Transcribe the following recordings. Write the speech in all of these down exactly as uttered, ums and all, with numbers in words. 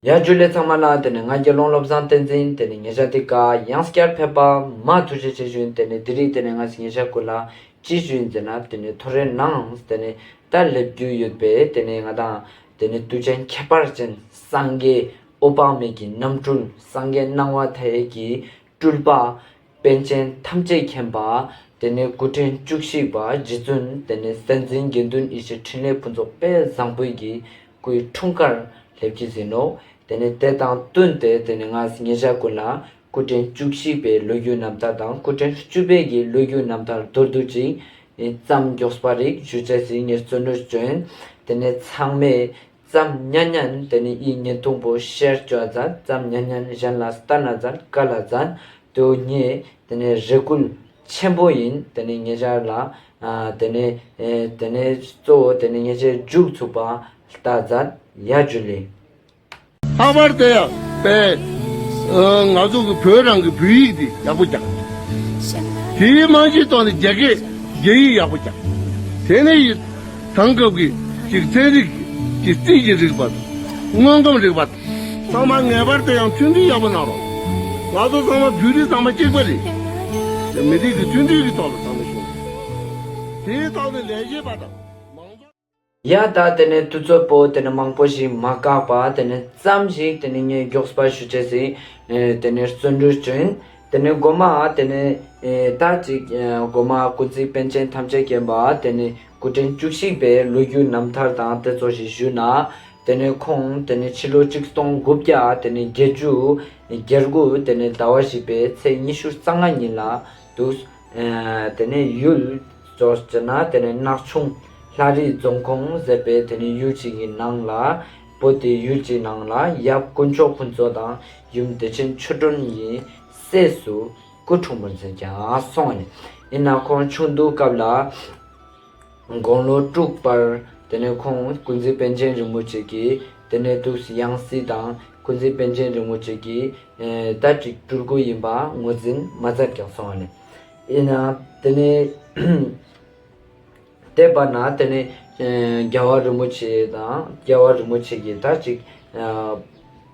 ཡ་ཇུ་ལེ་ཚང་མ་ལ། ཏེ་ནེ་ང་དགེ་སློང་བློ་བཟང་བསྟན་འཛིན། ཏེ་ནེ་ཉེ་ཞ་འདི་ཀ་ཡང་སྐྱར་ཕེབས་པ་མ་ཐུགས་རྗེ་ཆེ་ཞུ་ཡིན། ཏེ་ནེ་དེ་རིང་ཏེ་ནེ་ང་ཉེ་ཞ་ཀུན་ལ་ཅི་ཞུ་ཡིན་ཟེར་ན། ཏེ་ནེ་ཐོ་རེ་ནང་ཏེ་ནེ་ད་ལེབ་རྒྱུ་ཡོད་པའི་ཏེ་ནེ་ང་དང་ཏེ་ནེ་དུས་ཆེན་ཁྱད་པར་ཅན་སངས་རྒྱས་འོད་དཔག་མེད་ཀྱི་རྣམ་སྤྲུལ། སངས་རྒྱས་སྣང་བ་མཐའ་ཡས་ཀྱི་སྤྲུལ་པ་པཎ་ཆེན་ཐམས་ཅད་མཁྱེན་པ། ཏེ་ནེ་སྐུ་ཕྲེང་བཅུ་གཅིག་པ་རྗེ་བཙུན་ཏེ་ནེ་བསྟན་འཛིན་དགེ་འདུན་ཡེ་ཤེས་འཕྲིན་ལས་ཕུན་ཚོགས་དཔལ་བཟང་པོའི་གི་སྐུའི་འཁྲུངས་སྐར་ལེབ་ཀྱི་ཟིན་ནོག། ཏེ་ནེ་དེ་དང་བསྟུན་ཏེ་ཏེ་ནེ་ང་ཉེ་ཞ་ཀུན་ལ་སྐུ་ཕྲེང་བཅུ་གཅིག་པའི་ལོ་རྒྱུས་རྣམ་ཐར་དང་སྐུ་ཕྲེང་བཅུ་པའི་གི་ལོ་རྒྱུས་རྣམ་ཐར་མདོར་བསྡུས་ཅིག་ཙམ་མགྱོགས་པ་རིག་ཞུ་ཅེས་སི་ངས་བརྩོན་འགྲུས་ཅོ་ཡིན། ཏེ་ནེ་ཚང་མས་ཙམ་ཉན་ཉན་ཏེ་ནེ་འི་བརྙན་ཐུང་པོ་ཤེར་ཅོ་མཛད། ཙམ་ཉན་ཉན་གཞན་ལ་སྟན་ན་མཛད། ཀ་ལ་མཛད། དོ་ཉེ་ཏེ་ནེ་རེ་སྐུལ་ཆེན་པོ་ཡིན། ཏེ་ནེ་ཉེ་ཞ་ལ་ཨ་ཏེ་ནེ་ཨེ་ཏེ་ནེ་གཙོ་བོ་ཏེ་ནེ་ཉེ་ཞའི་མཇུག་ཚུགས་པ་ལྟ་མཛད། ཡ་ཇུ་ལེ། ལྷག་པར་དུ་ཡང་པའི་ཨ་ང་ཚོ་གི་བོད་རང་གི་བོད་ཡིག་འདི་ཡག་པོ་རྒྱག། དེའི་རྨང་གཞིའི་ཐོག་ནས་རྒྱ་སྐད་རྒྱ་ཡིག་ཡག་པོ་རྒྱག། དེ་ནས་ཡི་དེང་སྐབས་ཀྱི་ཅིག་ཚན་རིག་གི་རྩིས་ཀྱི་རིག་པ་དང་དངོས་ཁམས་རིག་པ་དང་། ཚང་མ་ངེས་པར་དུ་ཡང་མཐུན་སྒྲིལ་ཡག་པོ་གནང་རོགས། ང་ཚོ་ཚང་མ་བོད་རིགས་ཚང་མ་གཅིག་པ་རེད། མི་རིགས་ཀྱི་མཐུན་སྒྲིལ་གྱི་ཐོག་ལ་ཚང་མ་བྱུང་། དེའི་ཐོག་ནས་ལས་བྱེད་པ་དང་མང་ཚོགས། ཡ་ད་ཏེ་ནེ་དུས་ཚོད་པོ་ཏེ་ནེ་མང་པོ་ཞིག་མ་བཀག་པ་ཏེ་ནེ་ཙམ་ཞིག་ཏེ་ནེ་ངས་མགྱོགས་པ་ཞུ་ཅེས་སི་ཨེ་ཏེ་ནེ་བརྩོན་འགྲུས་ཅོ་ཡིན། ཏེ་ནེ་གོ་མ་ཏེ་ནེ་ཨེ་ད་ཅིག་ཨེ་གོ་མ་ཀུན་གཟིགས་པཎ་ཆེན་ཐམས་ཅད་མཁྱེན་པ་ཏེ་ནེ་སྐུ་ཕྲེང་བཅུ་གཅིག་པའི་ལོ་རྒྱུས་རྣམ་ཐར་དང་ཏེ་ཙོགས་ཤིག་ཞུ་ན། ཏེ་ནེ་ཁོང་ཏེ་ནེ་ཕྱི་ལོ་ཆིག་སྟོང་དགུ་བརྒྱ་ཏེ་ནེ་བརྒྱད་ཅུ་གྱ་དགུ་ཏེ་ནེ་ཟླ་བ་བཞི་པའི་ཚེས་ཉི་ཤུ་རྩ་ལྔ་ཉིན་ལ་འདུག། ཨ་ཏེ་ནེ་ཡུལ་ཙོགས་ཅོ་ན་ཏེ་ནེ་ནག་ཆུང་ལྷ་རི་རྫོང་ཁོངས་ཟེར་བའི་ཏེ་ནེ་ཡུལ་ཅིག་གི་ནང་ལ་བོད་དེ་ཡུལ་ཅིག་ནང་ལ་ཡབ་དཀོན་མཆོག་ཕུན་ཚོགས་དང་ཡུམ་བདེ་ཆེན་ཆོས་སྒྲོན་གྱི་སྲས་སུ་སྐུ་འཁྲུངས་པར་མཛད་ཀྱང་སོང་བ་ནི། ཡིན་ན་ཁོང་ཆུང་དུས་སྐབས་ལ་དགུང་ལོ་དྲུག་པར་ཏེ་ནེ་ཁོང་ཀུན་གཟིགས་པཎ་ཆེན་རིན་པོ་ཆེ་གི་ཏེ་ནེ་འདུག་ཡང་སྲིད་དང་ཀུན་གཟིགས་པཎ་ཆེན་རིན་པོ་ཆེ་གི་ཨེ་ད་ཅིག་སྤྲུལ་སྐུ་ཡིན་པ་ངོས་འཛིན་མ་མཛད་ཀྱང་སོང་བ་ནི། ཡིན་ན་ཏེ་ནེ་དེ་བར་ན་ཏེ་ནེ་ཨེ་རྒྱལ་བ་རིན་པོ་ཆེ་དང་རྒྱལ་བ་རིན་པོ་ཆེ་གི་ད་ཅིག་ཨ་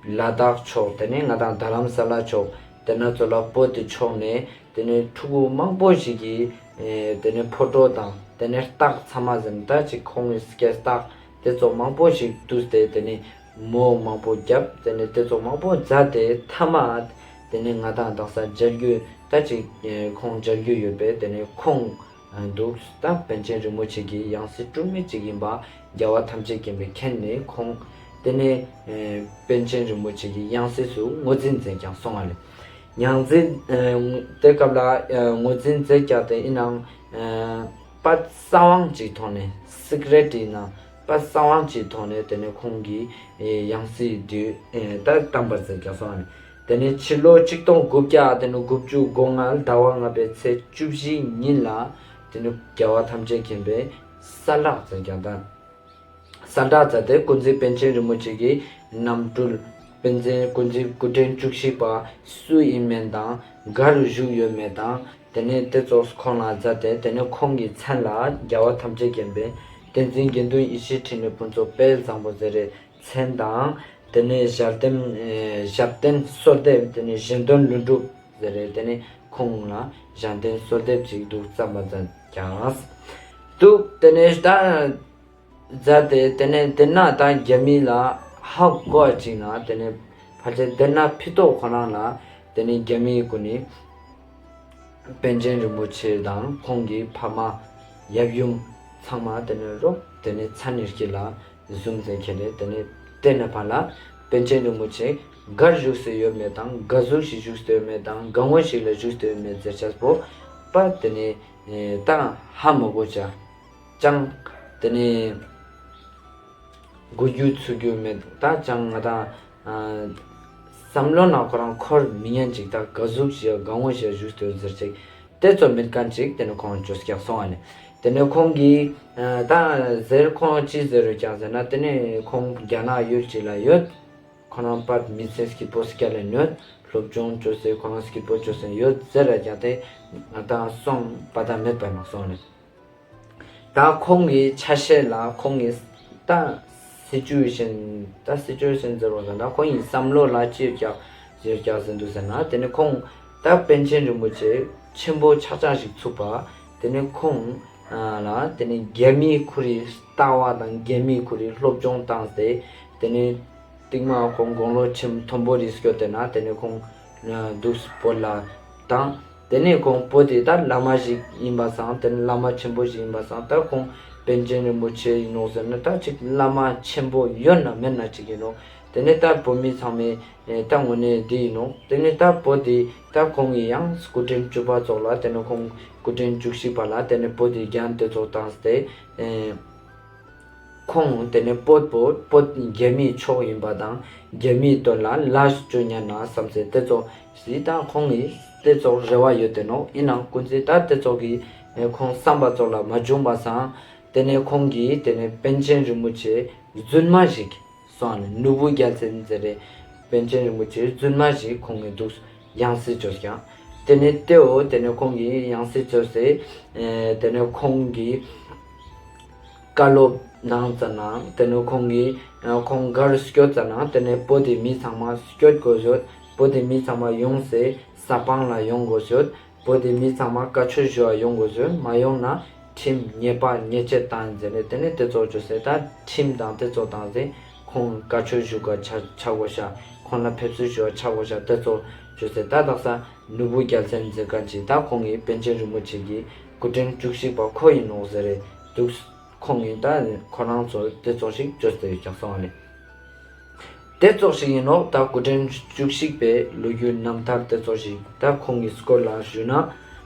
ལ་དྭགས་ཕྱོགས་ཏེ་ནེ་ང་དང་རྡ་རམ་ས་ལ་ཕྱོགས་ཏེ་ན་ཙོགས་ལ་བོད་དེ་ཕྱོགས་ནས་ཏེ་ནེ་ཕྲུ་གུ་མང་པོ་ཞིག་གི་ཨེ་ཏེ་ནེ་ཕོ་ཊོ་དང་ཏེ་ནེ་རྟགས་ཚང་མ་ཟིན་ད་ཅིག་ཁོང་གི་སྐྱེས་རྟགས་ཏེ་ཙོགས་མང་པོ་ཞིག་བཏུས་ཏེ་ཏེ་ནེ་མོ་མང་པོ་བརྒྱབ། ཏེ་ནེ་ཏེ་ཙོགས་མང་པོ་མཛད་དེ་མཐའ་མ་ཏེ་ནེ་ང་དང་དག་ས་མཇལ་རྒྱུ་ད་ཅིག་ཨེ་ཁོང་མཇལ་རྒྱུ་ཡོད་པས། ཏེ་ནེ་ཁོང་འདུག་ད་པཎ་ཆེན་རིན་པོ་ཆེ་གི་ཡང་སྲིད་སྤྲུལ་མི་ཅིག་ཡིན་པ་རྒྱལ་བ་ཐམས་ཅད་མཁྱེན་པས་མཁྱེན་ནས་ཁོང་ཏེ་ནེ་ཨེ་པཎ་ཆེན་རིན་པོ་ཆེ་གི་ཡང་སྲིད་སུ་ངོས་འཛིན་མཛད་ཀྱང་སོང་བ་ལེ། ཡང་སྲིད་ཨེ་དེ་སྐབས་ལ་ཨེ་ངོས་འཛིན་མཛད་ཀྱང་ཏེ་ཡིན་ནའང་ཨེ་པ་གསང་དབང་ཅིག་ཐོག་ནས་སི་ཀྲེཊ་ཡིན་ན་པ་གསང་དབང་ཅིག་ཐོག་ནས་ཏེ་ནེ་ཁོང་གི་ཨེ་ཡང་སྲིད་དུ་ཨེ་ད་བདམས་པར་མཛད་ཀྱང་སོང་བ་ལེ། ཏེ་ནེ་ཕྱི་ལོ་ཆིག་སྟོང་དགུ་བརྒྱ་ཏེ་ནེ་དགུ་བཅུ་གོ་ལྔ་ཟླ་བ་ལྔ་པའི་ཚེས་བཅུ་བཞི་ཉིན་ལ་ཏེ་ནེ་རྒྱལ་བ་ཐམས་ཅད་མཁྱེན་པས་གསལ་བསྒྲགས་མཛད་ཀྱང་ད་གསལ་བསྒྲགས་མཛད་དེ་ཀུན་གཟིགས་པཎ་ཆེན་རིན་པོ་ཆེ་གི་རྣམ་སྤྲུལ་པཎ་ཆེན་ཀུན་གཟིགས་སྐུ་ཕྲེང་བཅུ་བཞི་པ་སུ་ཡིན་མིན་དང་ག་རུ་བཞུགས་ཡོད་མེད་དང་ཏེ་ནེ་ཏེ་ཙོགས་ཁོང་ལ་མཛད་དེ་ཏེ་ནེ་ཁོང་གི་མཚན་ལ་རྒྱལ་བ་ཐམས་ཅད་མཁྱེན་པས་བསྟན་འཛིན་དགེ་འདུན་ཡེ་ཤེས་འཕྲིན་ལས་ཕུན་ཚོགས་དཔལ་བཟང་པོ་ཟེར་རེ་མཚན་དང་ཏེ་ནེ་ཞབས་བརྟན་ཨེ་ཞབས་བརྟན་གསོལ་འདེབས་ཏེ་ནེ་གཞན་དོན་ལྷུན་གྲུབ་ཟེར་རེ་ཏེ་ནེ་ཁོང་ལ་གཞན་དོན་གསོལ་འདེབས་ཅིག་འདུག་བརྩམས་པ་མཛད་ཀྱང་འདུག། ཏེ་ནེ་ད་མཛད་དེ་ཏེ་ནེ་ཏེ་ན་ད་རྒྱ་མི་ལ་ཧ་གོ་བ་ཅིག་ན་ཏེ་ནེ་ཕལ་ཆེར་ཏེ་ན་ཕི་ཏོག་ཁོ་རང་ལ་ཏེ་ནེ་རྒྱ་མི་གུན་ནི་པཎ་ཆེན་རིན་པོ་ཆེ་དང་ཁོང་གི་ཕ་མ་ཡབ་ཡུམ་ཚང་མ་ཏེ་ནེ་རོགས་ཏེ་ནེ་ཚ་ནེར་སྐྱེ་ལ་ཟུམ་ཟེར་ཁྱེར་ཏེ་ཏེ་ནེ་ཏེ་ནེ་ཕར་ལ་པཎ་ཆེན་རིན་པོ་ཆེ་གར་བཞུགས་སེ་ཡོད་མེད་དང་ག་ཟུག་ཞིག་བཞུགས་སེ་ཡོད་མེད་དང་ག་ངོ་ཞིག་ལ་བཞུགས་སེ་ཡོད་མེད་ཟེར་ཆས་པོ་པ་ཏེ་ནེ་ད་ཧ་མ་གོ་ཅ་ཅང་ཏེ་ནེ་གོ་རྒྱུ་ཚུགས་རྒྱུ་མེད། ད་ཅང་ང་དང་ཨ་བསམ་བློ་ནང་ཁོ་རང་འཁོར་མི་ཉན་ཅིག་ད་ག་ཟུག་ཞིག་ག་ངོ་ཞིག་བཞུགས་ཏེ་ཟེར་ཅིག་ཏེ་ཙོགས་མེད་མཁན་ཅིག་ཏེ་ནེ་ཁོང་ཅོས་ཀྱག་སོང་བ་ནི། ཏེ་ནེ་ཁོང་གིས་ཨ་ད་ཟེར་ཁོང་ཅི་ཟེར་རུ་ཀྱག་ཟེར་ན་ཏེ་ནེ་ཁོང་རྒྱ་ནག་ཡུལ་ཅིག་ལ་ཡོད། ཁོ་རང་པར་མི་ཚེ་སྐྱིད་པོ་སྐྱལ་ལེ་ཡོད། སློབ་སྦྱོང་ཅོས་ཏེ་ཁོ་རང་སྐྱིད་པོ་ཅོས་ཏེ་ཡོད་ཟེར་ར་ཀྱག་ཏེ་ང་དང་སོང་པ་ད་མེད་པ་མ་སོང་ནི། ད་ཁོང་གི་ཆ་ཤས་ལ་ཁོང་གི་ད་ སི་ཅུ་ཨེ་ཤན་ད་སི་ཅུ་ཨེ་ཤན་ཟེར་བ་ཟེར་ན་ཁོང་གི་བསམ་བློ་ལ་ཅི་ཡོད་ཀྱག་ཅི་ཡོད་ཀྱག་ཟེར་འདུག་ཟེར་ན་དེ་ནས་ཁོང་ད་པཎ་ཆེན་རིན་པོ་ཆེ་ཆེན་པོ་ཆགས་ཆགས་ཤིག་ཚུགས་པ་དེ་ནས་ཁོང་ལ་དེ་ནས་རྒྱ་མིའི་ཁོ་རའི་ལྟ་བ་དང་རྒྱ་མིའི་ཁོ་རའི་སློབ་སྦྱོང་བཏང་སྟེ་དེ་ནས་རྟིང་མ་ཁོང་དགུང་ལོ་ཆེན་མཐོན་པོ་རེ་སྐྱོད་དེ་ན་དེ་ནས་ཁོང་འདུག་བོད་ལ་བཏང་། དེ་ནས་ཁོང་བོད་དེ་ད་བླ་མ་ཞིག་ཡིན་པ་སང་དེ་ནས་བླ་མ་ཆེན་པོ་ཞིག་ཡིན་པ་སང་ད་ཁོང་པཎ་ཆེན་རིན་པོ་ཆེ་ཡིན་ནོག་ཟེར་ན་ད་ཅིག་བླ་མ་ཆེན་པོ་ཡོད་ན་མེད་ན་ཅིག་ཡིན་ནོག་དེ་ནས་ད་བོད་མི་ཚང་མའི་ད་དངོས་གནས་འདི་ཡིན་ནོག་དེ་ནས་ད་བོད་དེ་ད་ཁོང་གི་ཡང་སྐུ་ཕྲེང་བཅུ་པ་ཙོགས་ལ་དེ་ནས་ཁོང་སྐུ་ཕྲེང་བཅུ་གཅིག་པ་ལ་དེ་ནས་བོད་དེ་རྒྱན་དེ་ཙོགས་བཏང་སྟེ། ཁོང་དེ་ནས་བོད་པོ་བོད་རྒྱ་མིའི་ཕྱོགས་ཡིན་པ་དང་རྒྱ་མིའི་དོན་ལ་ལས་བཅོ་ཉན་ན་བསམ་སྟེ་དེ་ཙོགས་སི་ད་ཁོང་གིས་དེ་ཙོགས་རེ་བ་ཡོད་དེ་ནོག་ཡིན་ནའང་ཀུན་གཟིགས་ད་དེ་ཙོགས་ཀྱི་ཁོང་བསམ་པ་ཙོགས་ལ་མ་བྱུང་བ་སང་དེ་ནས་ཁོང་གིས་དེ་ནས་པཎ་ཆེན་རིན་པོ་ཆེ་རྫུན་མ་ཞིག་སོང་ནས་ནོར་བུ་རྒྱལ་མཚན་ཟེར་རེ་པཎ་ཆེན་རིན་པོ་ཆེ་རྫུན་མ་ཞིག་ཁོང་གིས་འདུག་ཡང་སྲིད་བཅོས་ཀྱང་། དེ་ནས་དེའོ་དེ་ནས་ཁོང་གིས་ཡང་སྲིད་བཅོས་སེ། དེ་ནས་ཁོང་གིས་བཀའ་སློབ་གནང་ཙ་ན་དེ་ནས་ཁོང་གིས་ཁོང་གར་སྐྱོད་ཙ་ན་དེ་ནས་བོད་དེ་མི་ཚང་མ་སྐྱོད་དགོས་ཡོད། བོད་དེ་མི་ཚང་མ་ཡོང་སེ་ས་སྤང་ལ་ཡོང་དགོས་ཡོད། བོད་དེ་མི་ཚང་མ་བཀའ་ཆོས་ཞུ་བ་ཡོང་དགོས་ཡོད། མ་ཡོང་ན་ཁྲིམས་ཉེས་པ་ཉེས་ཆད་བཏང་ཟེར་ནས་དེ་ནས་དེ་ཙོགས་བཅོས་སེ་ད་ཁྲིམས་དང་དེ་ཙོགས་བཏང་སྟེ་ཁོང་བཀའ་ཆོས་ཞུ་ག་ཆ་ཆ་དགོས་ཤ་ཁོང་ལ་ཕེབས་བསུ་ཞུ་བ་ཆ་དགོས་ཤ་དེ་ཙོགས་བཅོས་སེ་ད་དག་ས་ནོར་བུ་རྒྱལ་མཚན་ཟེར་མཁན་ཅིག་ད་ཁོང་གིས་པཎ་ཆེན་རིན་པོ་ཆེ་གི་སྐུ་ཕྲེང་བཅུ་གཅིག་པ་ཁོ་ཡིན་ནོག་ཟེར་རེ་འདུག་ཁོང་གིས་ད་ཁོ་རང་ཚོ་དེ་ཙོགས་ཤིག་བཅོས་ཏེ་ཡོད་ཀྱག་སོང་བ་ལེ། དེ་ཙོགས་ཤིག་ཡིན་ནོག་ད་སྐུ་ཕྲེང་བཅུ་གཅིག་པའི་ལོ་རྒྱུས་རྣམ་ཐར་དེ་ཙོགས་ཤིག་ད་ཁོང་གི་སྐོར་ལ་ཞུ་ན་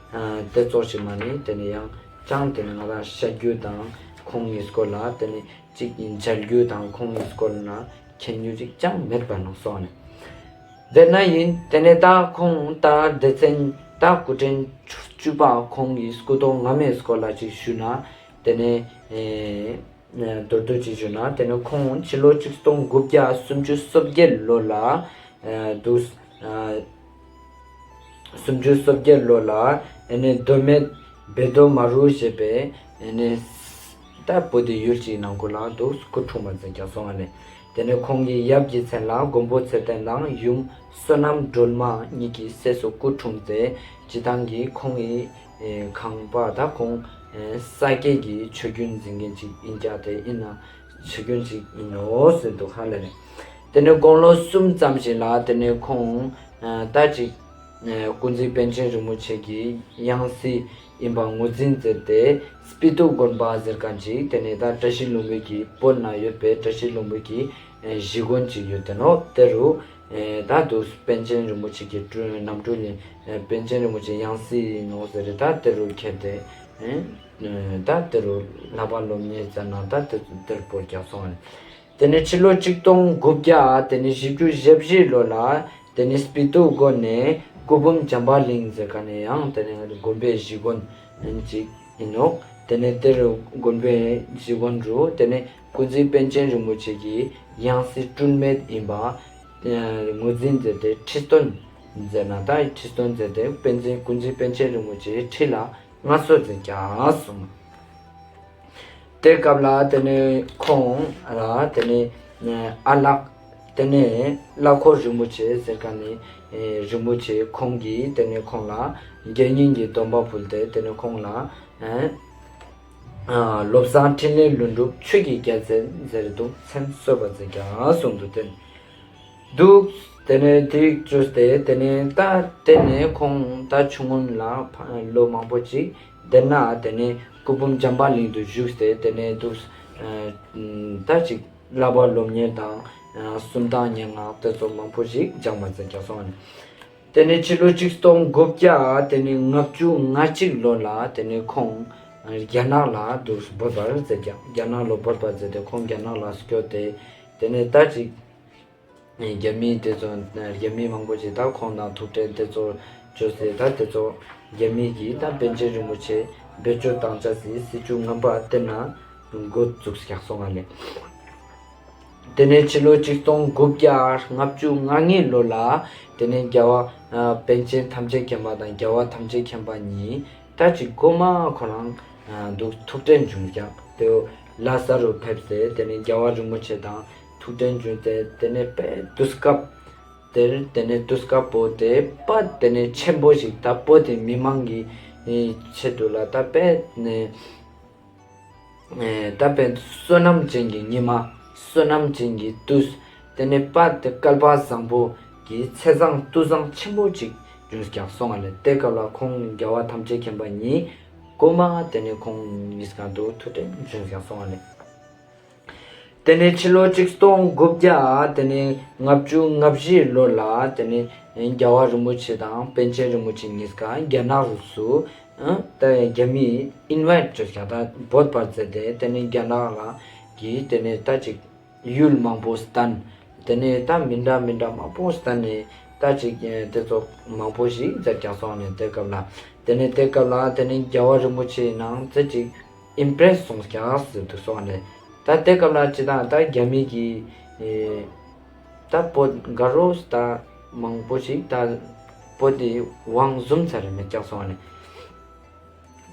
དེ་ཙོགས་ཤིག་མ་ནི་དེ་ནི་ཡང་ཅང་དེ་ནི་ང་རང་བཤད་རྒྱུ་དང་ཁོང་གི་སྐོར་ལ་དེ་ནི་གཅིག་མཇལ་རྒྱུ་དང་ཁོང་གི་སྐོར་ན་མཁྱེན་རྒྱུ་ཅིག་ཅང་མེད་པ་ནང་སོང་ནས། དེ་ན་ཡིན་དེ་ནས་ད་ཁོང་ད་སྡེ་ཚན་ད་སྐུ་ཕྲེང་བཅུ་པ་ཁོང་གི་སྐུ་ཐོག་སྔ་མའི་སྐོར་ལ་ཅིག་ཞུ་ན་དེ་ནས་མདོར་བསྡུས་ཅིག་ཞུ་ན་དེ་ནས་ཁོང་ཕྱི་ལོ་ཆིག་སྟོང་དགུ་བརྒྱ་སུམ་ཅུ་སོ་བརྒྱད་ལོ་ལ་འདུག་སུམ་ཅུ་སོ་བརྒྱད་ལོ་ལ་ཨེ་ནེ་མདོ་སྨད་བཻ་ཌཱུརྱ་ཞེས་པའི་ཨེ་ནེ་ད་བོད་དི་ཡུལ་ཅིག་ནང་ཁུལ་ལ་འདུག་སྐུ་འཁྲུངས་པ་མཛད་ཀྱག་སོང་བ་ལེ། དེ་ནས་ཁོང་གི་ཡབ་ཀྱི་མཚན་ལ་མགོན་པོ་ཚེ་བརྟན་དང་ཡུམ་བསོད་ནམས་སྒྲོལ་མ་གཉིས་ཀྱི་སྲས་སུ་སྐུ་འཁྲུངས་ཏེ་སྤྱིར་བཏང་གི་ཁོང་གི་ཁང་པ་ད་ཁོང་ས་སྐྱེས་ཀྱི་ཆོས་རྒྱུན་འཛིན་མཁན་ཅིག་ཡིན་ཀྱག་དེ་ཡིན་ན། ཆོས་རྒྱུན་ཞིག་ཡིན་ནོག་ཟེར་འདུག་ཧ་ལས་རེད། དེ་ནས་དགུང་ལོ་གསུམ་ཙམ་ཞིག་ལ་དེ་ནས་ཁོང་ད་ཅིག་ཀུན་གཟིགས་པཎ་ཆེན་རིན་པོ་ཆེ་གི་ཡང་སྲིད་ཡིན་པ་ངོས་འཛིན་མཛད་དེ་སྤི་ཏོག་དགོན་པ་ཟེར་མཁན་ཅིག་དེ་ནས་ད་བཀྲ་ཤིས་ལྷུན་པོ་གི་བོད་ན་ཡོད་པའི་བཀྲ་ཤིས་ལྷུན་པོ་གི་གཞིས་དགོན་ཅིག་ཡོད་དེ་ནོག་དེ་རུ་ད་དུ་པཎ་ཆེན་རིན་པོ་ཆེ་གི་རྣམ་སྤྲུལ་ཡིན་པཎ་ཆེན་རིན་པོ་ཆེ་ཡང་སྲིད་ཡིན་ནོག་ཟེར་རེད། ད་དེ་རུ་ཁྱེར་ཏེ་ད་དེ་རུ་བསླབ་པ་སློབ་གཉེར་མཛད་ན་ད་དེ་དེར་བོར་ཀྱག་སོང་བ་རེད། དེ་ནས་ཕྱི་ལོ་ཆིག་སྟོང་དགུ་བརྒྱ་དེ་ནས་བཞི་བཅུ་ཞེ་བཞི་ལོ་ལ་དེ་ནས་སྤི་ཏོག་དགོན་ནས་སྐུ་འབུམ་བྱམས་པ་གླིང་ཟེར་མཁན་ནས་ཡང་དེ་ནས་དགོན་པའི་གཞིས་དགོན་ཅིག་ཡིན་ནོག་དེ་ནས་དེ་རུ་དགོན་པའི་གཞིས་དགོན་རུ་དེ་ནས་ཀུན་གཟིགས་པཎ་ཆེན་རིན་པོ་ཆེ་གི་ཡང་སྲིད་འཁྲུལ་མེད་ཡིན་པ་ངོས་འཛིན་མཛད་དེ་ཁྲི་སྟོན་མཛད་ན་ད་ཁྲི་སྟོན་མཛད་དེ་པཎ་ཆེན་ཀུན་གཟིགས་པཎ་ཆེན་རིན་པོ་ཆེ་ཁྲི་ལ་མངའ་གསོལ་མཛད་ཀྱག་སོང་། དེ་སྐབས་ལ་དེ་ནས་ཁོང་ལ་དེ་ནས་ཨ་ལགས་དེ་ནས་བླ་ཁོ་རིན་པོ་ཆེ་ཟེར་མཁན་ནི་རིན་པོ་ཆེ་ཁོང་གིས་དེ་ནས་ཁོང་ལ་དགེ་བསྙེན་གྱི་སྡོམ་པ་ཕུལ་ཏེ་དེ་ནས་ཁོང་ལ་བློ་བཟང་འཕྲིན་ལས་ལྷུན་གྲུབ་ཆོས་ཀྱི་རྒྱལ་མཚན་ཟེར་དུ་མཚན་གསོལ་བ་མཛད་ཀྱག་གསུངས་འདུག་དེ་འདུག་དེ་ནས་དེ་བཅོས་ཏེ་དེ་ནས་ད་དེ་ནས་ཁོང་ད་ཆུང་ངུན་ལ་ལོ་མང་པོ་ཅིག་དེ་ན་དེ་ནས་སྐུ་འབུམ་བྱམས་པ་གླིང་དུ་བཞུགས་ཏེ་དེ་ནས་འདུག་ད་ཅིག་བསླབ་པ་སློབ་གཉེར་དང་སུམ་རྟགས་སྙན་ངག་དེ་ཚོ་མང་པོ་ཞིག་སྦྱངས་པ་མཛད་ཀྱག་སོང་བ་ནི། དེ་ནས་ཕྱི་ལོ་ཆིག་སྟོང་དགུ་བརྒྱ་དེ་ནས་ལྔ་བཅུ་ང་གཅིག་ལོ་ལ་དེ་ནས་ཁོང་རྒྱ་ནག་ལ་འདུག་འབོད་པ་མཛད་ཀྱག་རྒྱ་ནག་ལ་འབོད་པ་མཛད་དེ་ཁོང་རྒྱ་ནག་ལ་སྐྱོད་དེ་དེ་ནས་ད་ཅིག་རྒྱ་མི་དེ་ཚོ་རྒྱ་མི་མང་པོ་ཞིག་ད་ཁོང་དང་ཐུག་འཕྲད་དེ་ཚོ་བཅོས་ཏེ་ད་དེ་ཚོ་རྒྱ་མི་གིས་ད་པཎ་ཆེན་རིན་པོ་ཆེ་བེད་སྤྱོད་བཏང་ཆ་སི་སྲིད་བྱུས་ངན་པ་དེ་ན་འགོ་བཙུགས་ཀྱག་སོང་བ་ལེ། དེ་ནས་ཕྱི་ལོ་ཆིག་སྟོང་དགུ་བརྒྱ་ལྔ་བཅུ་ང་གཉིས་ལོ་ལ་དེ་ནས་རྒྱལ་བ་པཎ་ཆེན་ཐམས་ཅད་མཁྱེན་པ་དང་རྒྱལ་བ་ཐམས་ཅད་མཁྱེན་པ་གཉིས་ད་ཅིག་མགོ་མ་ཁོ་རང་འདུག་ཐུག་འཕྲད་བྱུང་ཀྱག་དེ་ ལྷ་ས་རུ་ཕེབས་ཏེ་དེ་ནས་རྒྱལ་བ་རིན་པོ་ཆེ་དང་ཐུག་འཕྲད་བྱུང་སྟེ་དེ་ནས་དཔེ་དུས་སྐབས་དེར་དེ་ནས་དུས་སྐབས་པོ་དེ་དཔེ་དེ་ནས་ཆེན་པོ་ཞིག་ད་བོད་དེ་མི་མང་གི་ཆེད་དུ་ལ་ད་དཔེ་ནས་ཨེ་ད་དཔེ་བསོད་ནམས་ཅན་གྱི་ཉི་མ། བསོད་ནམས་ཅན་གྱི་དུས། དེ་ནས་དཔེ་དེ་སྐལ་པ་བཟང་པོ་གི་ཚེས་བཟང་དུས་བཟང་ཆེན་པོ་ཅིག་བྱུང་ཀྱག་སོང་བ་ལས། དེ་སྐབས་ལ་ཁོང་རྒྱལ་བ་ཐམས་ཅད་མཁྱེན་པ་ཉིད་གོ་མ་དེ་ནས་ཁོང་གཉིས་ཀ་དུ་ཐུག་འཕྲད་བྱུང་ཀྱག་སོང་བ་ལས། དེ་ནས་ཕྱི་ལོ་ཆིག་སྟོང་དགུ་བརྒྱ་དེ་ནས་ལྔ་བཅུ་ང་བཞི་ལོ་ལ་དེ་ནས་རྒྱལ་བ་རིན་པོ་ཆེ་དང་པཎ་ཆེན་རིན་པོ་ཆེ་གཉིས་ཀ་རྒྱ་ནག་རུ་སུ་ཨ་ད་རྒྱ་མིས་ཨིན་ཝའིཊ་བྱོས་ཀྱག་ད་འབོད་པར་མཛད་དེ་དེ་ནས་རྒྱ་ནག་ལ་གི་དེ་ནས་ད་ཅིག་ཡུལ་མང་པོ་བསྟན། དེ་ནས་ད་མི་འདྲ་མི་འདྲ་མང་པོ་བསྟན་ནས་ད་ཅིག་ཨེ་དེ་ཚོ་མང་པོ་ཞིག་མཛད་ཀྱག་སོང་ནས་དེ་སྐབས་ལ། དེ་ནས་དེ་སྐབས་ལ་དེ་ནས་རྒྱལ་བ་རིན་པོ་ཆེ་ནང་ཙེ་ཅིག་ཨིམ་པྲེས་སོང་ཀྱག་ཟེར་དུ་སོང་ནས། ད་དེ་སྐབས་ལ་ཅི་ད་ད་རྒྱ་མི་གི་ཨེ་ད་བོད་ག་རུ་ད་མང་པོ་ཞིག་ད་བོད་དེ་དབང་བཟུང་ཚར་རེ་མེད་ཀྱག་སོང་ནས།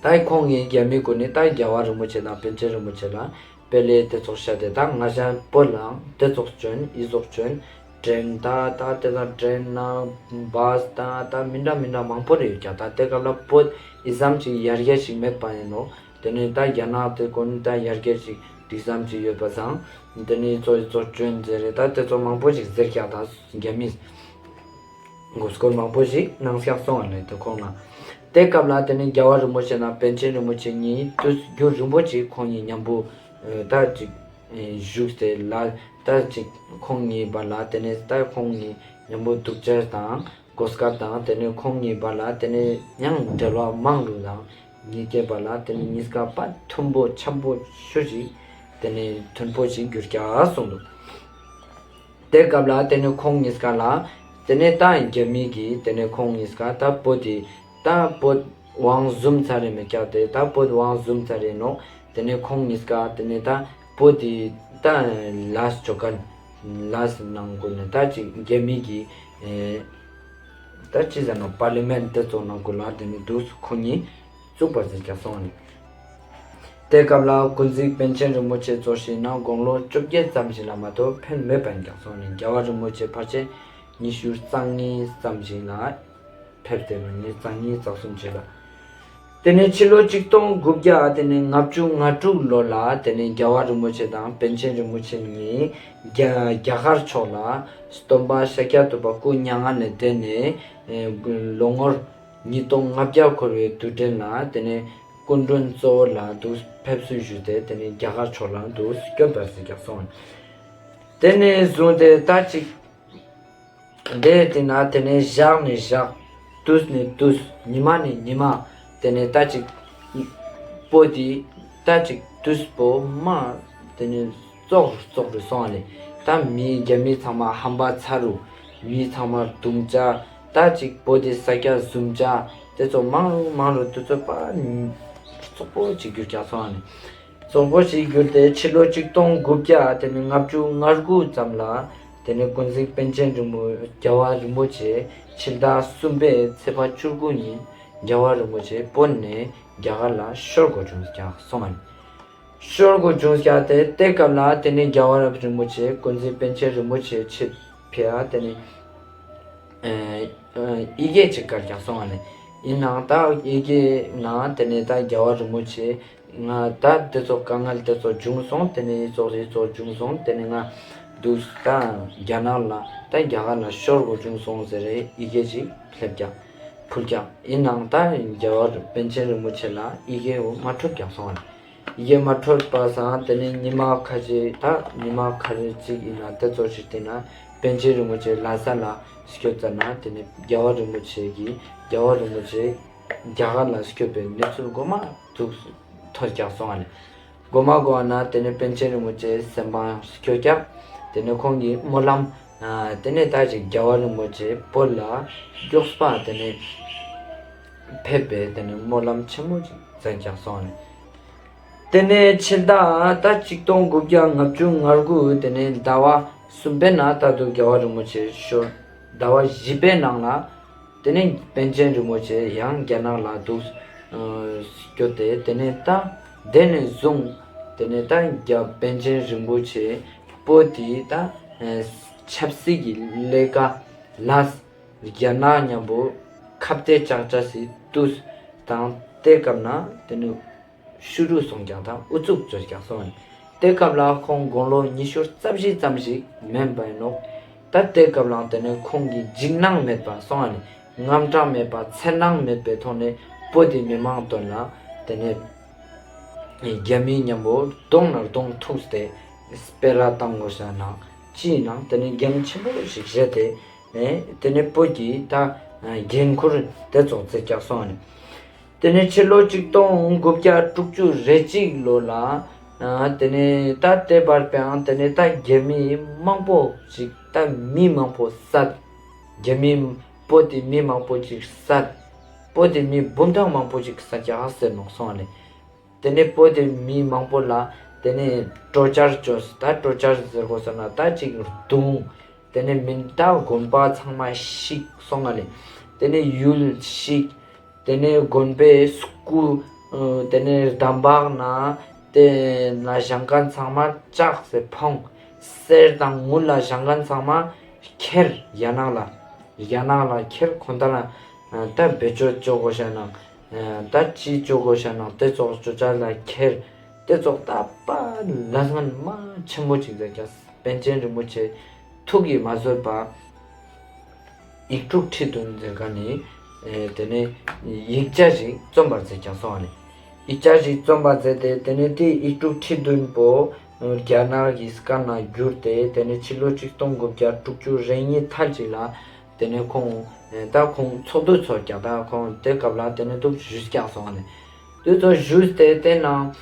ད་ཁོང་གིས་རྒྱ་མི་ཀུན་ནི་ད་རྒྱལ་བ་རིན་པོ་ཆེ་དང་པཎ་ཆེན་རིན་པོ་ཆེ་ལ་དཔེ་ལས་དེ་ཚོགས་བཤད་དེ་ད་ང་ཞ་བོད་ལའང་དེ་ཚོགས་བྱོན་ཨི་ཚོགས་བྱོན། ཊྲེན་ད་ད་དེ་ཚོ་ཊྲེན་ན་བཱས་ད་ད་མི་འདྲ་མི་འདྲ་མང་པོ་རེ་ཡོད་ཀྱག་ད་དེ་སྐབས་ལ་བོད་ཨི་ཙམ་ཅིག་ཡར་རྒྱས་ཤིག་མེད་པ་ཡིན་ནོ། དེ་ནས་ད་རྒྱ་ནག་དེ་ཀུན་ད་ཡར་རྒྱས་ཤིག་དེ་ཙམ་ཅིག་ཡོད་པ་སང་དེ་ནས་ཨི་ཚོགས་ཨི་ཚོགས་བྱོན་ཟེར་རེ་ད་དེ་ཚོགས་མང་པོ་ཞིག་ཟེར་ཀྱག་ད་རྒྱ་མིས། མགོ་སྐོར་མང་པོ་ཞིག་གནང་སྐྱག་སོང་བ་ལས་དེ་ཁོང་ལ། དེ་སྐབས་ལ་དེ་ནས་རྒྱལ་བ་རིན་པོ་ཆེ་དང་པཎ་ཆེན་རིན་པོ་ཆེ་གཉིས་དུས་རྒྱུན་རིང་པོ་ཅིག་ཁོང་གཉིས་མཉམ་པོ་ཨེ་ད་ཅིག་ཨེ་བཞུགས་ཏེ་ལ་ད་ཅིག་ཁོང་གཉིས་བར་ལ་དེ་ནས་ད་ཁོང་གཉིས་མཉམ་པོ་ཐུག་འཕྲད་དང་གོ་སྐབས་དང་དེ་ནས་ཁོང་གཉིས་བར་ལ་དེ་ནས་ཡང་འབྲེལ་བ་མང་རུ་དང་གཉིས་ཀའི་བར་ལ་དེ་ནས་གཉིས་ཀ་པ་མཐུན་པོ་འཆམ་པོ་ཤུ་ཞིག་དེ་ནས་མཐུན་པོ་ཞིག་གྱུར་ཀྱག་སོང་འདུག་དེ་སྐབས་ལ་དེ་ནས་ཁོང་གཉིས་ཀ་ལ་དེ་ནས་ད་རྒྱ་མི་གིས་དེ་ནས་ཁོང་གཉིས་ཀ་ད་བོད་དེ་ད་བོད་དབང་བཟུང་ཚར་རེ་མེད་ཀྱག་དེ་ད་བོད་དབང་བཟུང་ཚར་རེ་ནོ། དེ་ནས་ཁོང་གཉིས་ཀ་དེ་ནས་ད་བོད་དེ་ད་ལས་ཆོ་ག་ལས་ནང་ཀུན་ནས་ད་ཅིག་རྒྱ་མི་གི་ཨེ་ད་ཅི་ཟེར་ན་པར་ལི་མེན་ཊ་དེ་ཚོ་ནང་ཀུན་ལ་དེ་ནས་འདུག་ཁོང་གཉིས་བཙུགས་པར་ཟེར་ཀྱག་སོང་ནས། དེ་སྐབས་ལ་ཀུན་གཟིགས་པཎ་ཆེན་རིན་པོ་ཆེ་གཙོས་ཤིག་ན་དགུང་ལོ་བཅོ་བརྒྱད་ཙམ་ཞིག་ལ་མ་གཏོགས་ཕེབས་མེད་པ་ཡིན་ཀྱག་སོང་ནས་རྒྱལ་བ་རིན་པོ་ཆེ་ཕལ་ཆེར་ཉི་ཤུ་རྩ་གཉིས་ཙམ་ཞིག་ལ་ཕེབས་ཏེ་ཉི་ཤུ་རྩ་གཉིས་རྩ་གསུམ་ཞིག་ལ། དེ་ནས་ཕྱི་ལོ་ཆིག་སྟོང་དགུ་བརྒྱ་དེ་ནས་ལྔ་བཅུ་ང་དྲུག་ལོ་ལ་དེ་ནས་རྒྱལ་བ་རིན་པོ་ཆེ་དང་པཎ་ཆེན་རིན་པོ་ཆེ་གཉིས་རྒྱ་རྒྱ་གར་ཕྱོགས་ལ་སྟོན་པ་ཤཱཀྱ་ཐུབ་པ་སྐུ་མྱ་ངན་ལས་འདས་ནས་ལོ་ངོར་ཉིས་སྟོང་ལྔ་བརྒྱ་འཁོར་བའི་དུས་དྲན་ལ་དེ་ནས་སྐུ་མགྲོན་གཙོ་བོ་ལ་འདུག་ཕེབས་བསུ་ཞུས་ཏེ་དེ་ནས་རྒྱ་གར་ཕྱོགས་ལ་འདུག་སྐྱོད་པར་ཟེར་ཀྱག་སོང་། དེ་ནས་བཟུང་སྟེ་ད་ཅིག་དེ་དེ་ན་དེ་ནས་ཞག་ནས་ཞག་དུས་ནས་དུས་ཉི་མ་ནས་ཉི་མ་དེ་ནས་ད་ཅིག་པོ་དེ་ད་ཅིག་དུས་པོ་མ་དེ་ནས་ཙོག་རུ་ཙོག་རུ་སོང་ནས་ད་མི་རྒྱ་མི་ཚང་མ་ཧམ་པ་ཚ་རུ་མི་ཚང་མ་རྡུང་ཅ་ད་ཅིག་བོད་དེ་ས་སྐྱ་བཟུང་ཅ་དེ་ཚོ་མང་རུ་མང་རུ་དུས་ཚོད་པ་ཙོག་པོ་ཅིག་གྱུར་ཀྱག་སོང་ནས་ཙོག་པོ་ཅིག་གྱུར་ཏེ་ཕྱི་ལོ་ཆིག་སྟོང་དགུ་བརྒྱ་དེ་ནས་ལྔ་བཅུ་ང་དགུ་ཙམ་ལ་དེ་ནས་ཀུན་གཟིགས་པཎ་ཆེན་རིན་པོ་རྒྱལ་བ་རིན་པོ་ཆེ་ཕྱི་ཟླ་གསུམ་པའི་ཚེས་པ་བཅུ་དགུ་ཉིན་རྒྱལ་བ་རིན་པོ་ཆེ་བོད་ནས་རྒྱ་གར་ལ་ཤོར་དགོས་བྱུང་ཀྱག་སོང་ནས། ཤོར་དགོས་བྱུང་ཀྱག་སྟེ་དེ་སྐབས་ལ་དེ་ནས་རྒྱལ་བ་རིན་པོ་ཆེ་ཀུན་གཟིགས་པཎ་ཆེན་རིན་པོ་ཆེ་ཆེད་ཕེབས་དེ་ནས་ཨེ་ཨེ་ཡི་གེ་ཅིག་བཀལ་ཀྱག་སོང་བ་ནས་ཡིན་ནའང་ད་ཡི་གེ་ནང་དེ་ནས་ད་རྒྱལ་བ་རིན་པོ་ཆེ་ང་ད་དེ་ཚོ་དཀའ་ངལ་དེ་ཚོ་བྱུང་སོང་། དེ་ནས་ཡི་ཙོག་ཡི་ཙོག་བྱུང་སོང་། དེ་ནས་ང་འདུག་ད་རྒྱ་ནག་ལ་ད་རྒྱ་གར་ལ་ཤོར་དགོས་བྱུང་སོང་ཟེར་རེ་ཡི་གེ་ཅིག་ཕེབས་ཀྱག་ཕུལ་ཀྱག་ཡིན་ནའང་ད་རྒྱལ་བ་པཎ་ཆེན་རིན་པོ་ཆེ་ལ་ཡི་གེ་འོ་མ་འཕྲོད་ཀྱག་སོང་བ་ནས། ཡི་གེ་མ་འཕྲོད་པ་སང་དེ་ནས་ཉི་མ་ཁ་ཤས་ད་ཉི་མ་ཁ་ཤས་ཅིག་ཡིན་ན་དེ་ཚོ་ཞིག་དེ་ན་པཎ་ཆེན་རིན་པོ་ཆེ་ལྷ་ས་ལ་སྐྱོད་ཙ་ན་དེ་ནས་རྒྱལ་བ་རིན་པོ་ཆེ་གིས་རྒྱལ་བ་རིན་པོ་ཆེ་རྒྱ་གར་ལ་སྐྱོད་པའི་གནས་ཚུལ་མགོ་མ་ཐུག་ཐོས་ཀྱག་སོང་བ་ནས་མགོ་མ་མགོ་ན་དེ་ནས་པཎ་ཆེན་རིན་པོ་ཆེ་སེམས་པ་སྐྱོ་ཀྱག་དེ་ནས་ཁོང་གིས་སྨོན་ལམ་ཨ་དེ་ནས་ད་ཅིག་རྒྱལ་བ་རིན་པོ་ཆེ་བོད་ལ་མགྱོགས་པ་དེ་ནས་ཕེབས་པའི་དེ་ནས་སྨོན་ལམ་ཆེན་མོ་ཅིག་མཛད་ཀྱག་སོང་ནས། དེ་ནས་ཕྱི་ཟླ་ད་ཆིག་སྟོང་དགུ་བརྒྱ་ལྔ་བཅུ་ང་དགུ་དེ་ནས་ཟླ་བ་གསུམ་པའི་ནང་ད་དུང་རྒྱལ་བ་རིན་པོ་ཆེ་ཤོར། ཟླ་བ་བཞི་པའི་ནང་ལ་དེ་ནས་པཎ་ཆེན་རིན་པོ་ཆེ་ཡང་རྒྱ་ནག་ལ་འདུག་སྐྱོད་དེ་དེ་ནས་ད་དེ་ནས་བཟུང་ དེ་ནས་ད་རྒྱ་པཎ་ཆེན་རིན་པོ་ཆེ་བོད་དེ་ད་ཆབ་སྲིད་ཀྱི་ལས་ཀ་ལས་རྒྱ་ནག་མཉམ་པོ་ཁ་གཏད་བཅག་བཅག་སི་དུས་དང་དེ་སྐབས་ན་དེ་ནས་ཤུ་རུ་སོང་ཀྱག་དང་ཨུ་ཚུགས་བཅོས་ཀྱག་སོང་། དེ་སྐབས་ལ་ཁོང་དགུང་ལོ་ཉི་ཤུ་རྩ་བཞི་ཙམ་ཞིག་མན་པ་ཡིན་ནོག་ད་དེ་སྐབས་ལ་དེ་ནས་ཁོང་གི་འཇིགས་སྣང་མེད་པ་སོང་ནས་དངངས་སྐྲག་མེད་པ་འཚེར་སྣང་མེད་པའི་ཐོག་ནས་བོད་དེ་མི་མང་དོན་ལ་དེ་ནས་རྒྱ་མིའི་མཉམ་པོ་གདོང་ནས་གདོང་ཐུག་སྟེ་སྤེ་ར་བཏང་དགོས་ཤ་ནང་ཅི་ནང་དེ་ནས་འགན་ཆེན་པོ་ཞིག་བཞེས་ཏེ་དེ་ནས་བོད་ཀྱི་ད་འགན་ཁུར་དེ་ཙོགས་བྱེད་ཀྱག་སོང་ནས། དེ་ནས་ཕྱི་ལོ་ཆིག་སྟོང་དགུ་བརྒྱ་དྲུག་ཅུ་རེ་གཅིག་ལོ་ལ་དེ་ནས་ད་དེ་བར་པའང་དེ་ནས་ད་རྒྱ་མི་མང་པོ་ཞིག་ད་མི་མང་པོ་བསད། རྒྱ་མི་བོད་དེ་མི་མང་པོ་ཞིག་བསད། བོད་དེ་མི་འབུམ་ཐང་མང་པོ་ཞིག་བསད་ཀྱག་ཟེར་ནོག་སོང་ནས། དེ་ནས་བོད་དེ་མི་མང་པོ་ལ་དེ་ནས་གྲོས་འཆར་བཅོས། ད་གྲོས་འཆར་ཟེར་དགོས་ས་ན་ད་ཅིག་རྡུང་། དེ་ནས་མི་ད་དགོན་པ་ཚང་མ་བཤིག་སོང་ང་ལེ། དེ་ནས་ཡུལ་བཤིག་དེ་ནས་དགོན་པའི་སྐུ་དེ་ནས་འདམ་བག་ན་དེ་ན་བཞེངས་མཁན་ཚང་མ་ལྕགས་སེ་ཕོངས། གསེར་དང་དངུལ་ལ་བཞེངས་མཁན་ཚང་མ་ཁྱེར་རྒྱ་ནག་ལ། རྒྱ་ནག་ལ་ཁྱེར་ཁོང་ད་ལ་ད་བེད་སྤྱོད་བཅོ་དགོས་ཤ་ནང་ད་ཅི་བཅོ་དགོས་ཤ་ནང་དེ་ཙོགས་བཅོ་ཆ་ལ་ཁྱེར། དེ་ཙོགས་ད་པ་ལས་ངན་མ་ཆེན་པོ་ཅིག་མཛད་ཀྱག་པཎ་ཆེན་རིན་པོ་ཆེ་ཐུགས་ཀྱིས་མ་བཟོད་པ་ཡིག་དྲུག་ཁྲི་བདུན་ཟེར་མཁན་ནི་དེ་ནས་ཡིག་ཆ་ཞིག་རྩོམ་པར་མཛད་ཀྱག་སོང་ནས། ཡིག་ཆ་ཞིག་རྩོམ་པར་མཛད་དེ་དེ་ནས་དེ་ཡིག་དྲུག་ཁྲི་བདུན་པོ་རྒྱ་ནག་གི་སྐད་ནང་བསྒྱུར་ཏེ་དེ་ནས་ཕྱི་ལོ་ཆིག་སྟོང་དགུ་བརྒྱ་དྲུག་ཅུ་རེ་གཉིས་ཐལ་ཅིག་ལ་དེ་ནས་ཁོང་ད་ཁོང་ཚོགས་འདུ་ཚོགས་ཀྱག་ད་ཁོང་དེ་སྐབས་ལ་དེ་ནས་འདུག་ཞུས་ཀྱག་སོང་ནས། དེ་ཚོ་ཞུས་ཏེ་དེ་ནང་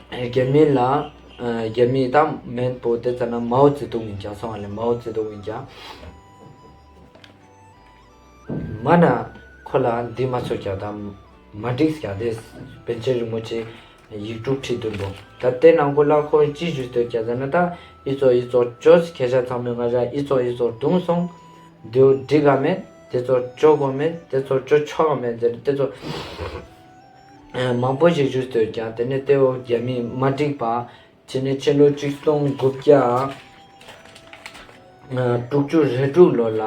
རྒྱ་མི་ལ་རྒྱ་མི་ད་མེན་པོ་དེ་ཙ་ན་མའོ་ཙེ་ཏུང་ཡིན་ཀྱག་སོང་ལེ། མའོ་ཙེ་ཏུང་ཡིན་ཀྱག་མ་ན་ཁོ་ལ་འདི་མ་ཚོར་ཀྱག་ད་མ་འགྲིག་ཀྱག་དེ་པཎ་ཆེན་རིན་པོ་ཆེ་ཡིག་དྲུག་ཁྲི་བདུན་པོ་ད་དེ་ནང་ཁོ་ལ་ཁོ་ཅི་ཞུས་ཏེ་ཀྱག་ཟེར་ན་ད་ཨི་ཙོགས་ཨི་ཙོགས་བཅོས་ཁྱེད་ཅག་ཚང་མས་ང་ཅག་ཨི་ཙོགས་ཨི་ཙོགས་བརྡུངས་སོང་། དེ་འགྲིག་ག་མེད། དེ་ཙོགས་བཅོ་དགོས་མེད། དེ་ཙོགས་བཅོ་ཆོག་ག་མེད་ཟེར་དེ་ཙོགས་མང་པོ་ཞིག་ཞུས་ཏེ་ཀྱག་དེ་ནས་དེ་བོ་རྒྱ་མི་མ་འགྲིག་པ་ཅི་ནས་ཕྱི་ལོ་ཆིག་སྟོང་དགུ་བརྒྱ་དྲུག་ཅུ་རེ་དྲུག་ལོ་ལ་